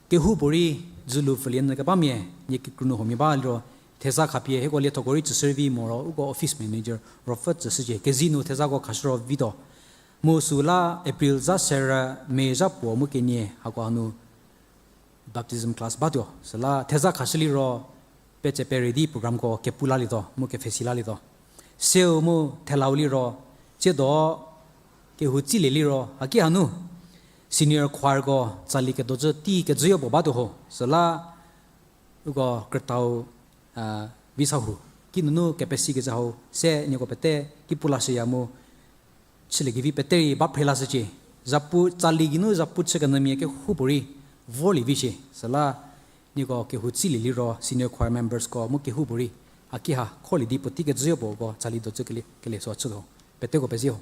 kehoupuorei dzülu pfülienyü kebamia, nie kikru nu huomia ba liro, theza khapie hieko liethoko rei tsüshü vi moro uko office manager ruopfü tsüshücie, kezi nu thezako khashü ro vituo. Mu süla April zha serü, May zha puo mu kenie hako hanu baptism class batuo. Süla theza khashü liro, petse pere di programko kepu lalietuo mu kepfhesi lalietuo. Seu mu thelau liro, tsiedo kehou tsilie liro haki hanu senior choirko tsali kedozü tei kezüyo puo batuo ho. Süla uko krütau, a, Visahu kinunu kepesikecü hau se nieko pete ki pu lashüya mu chüliekevi pete rei ba phre lashücie. Zhapu tsali geinu zhapu chükenyümia kehoupuorei vorlie vi shie. Süla nieko kehou tsilie liro senior choir membersko mu kehoupuorei haki ha kholie di puotei kezüyo puoko tsali dozü kelie, kelie süu chütuo. Peteko pezie ho.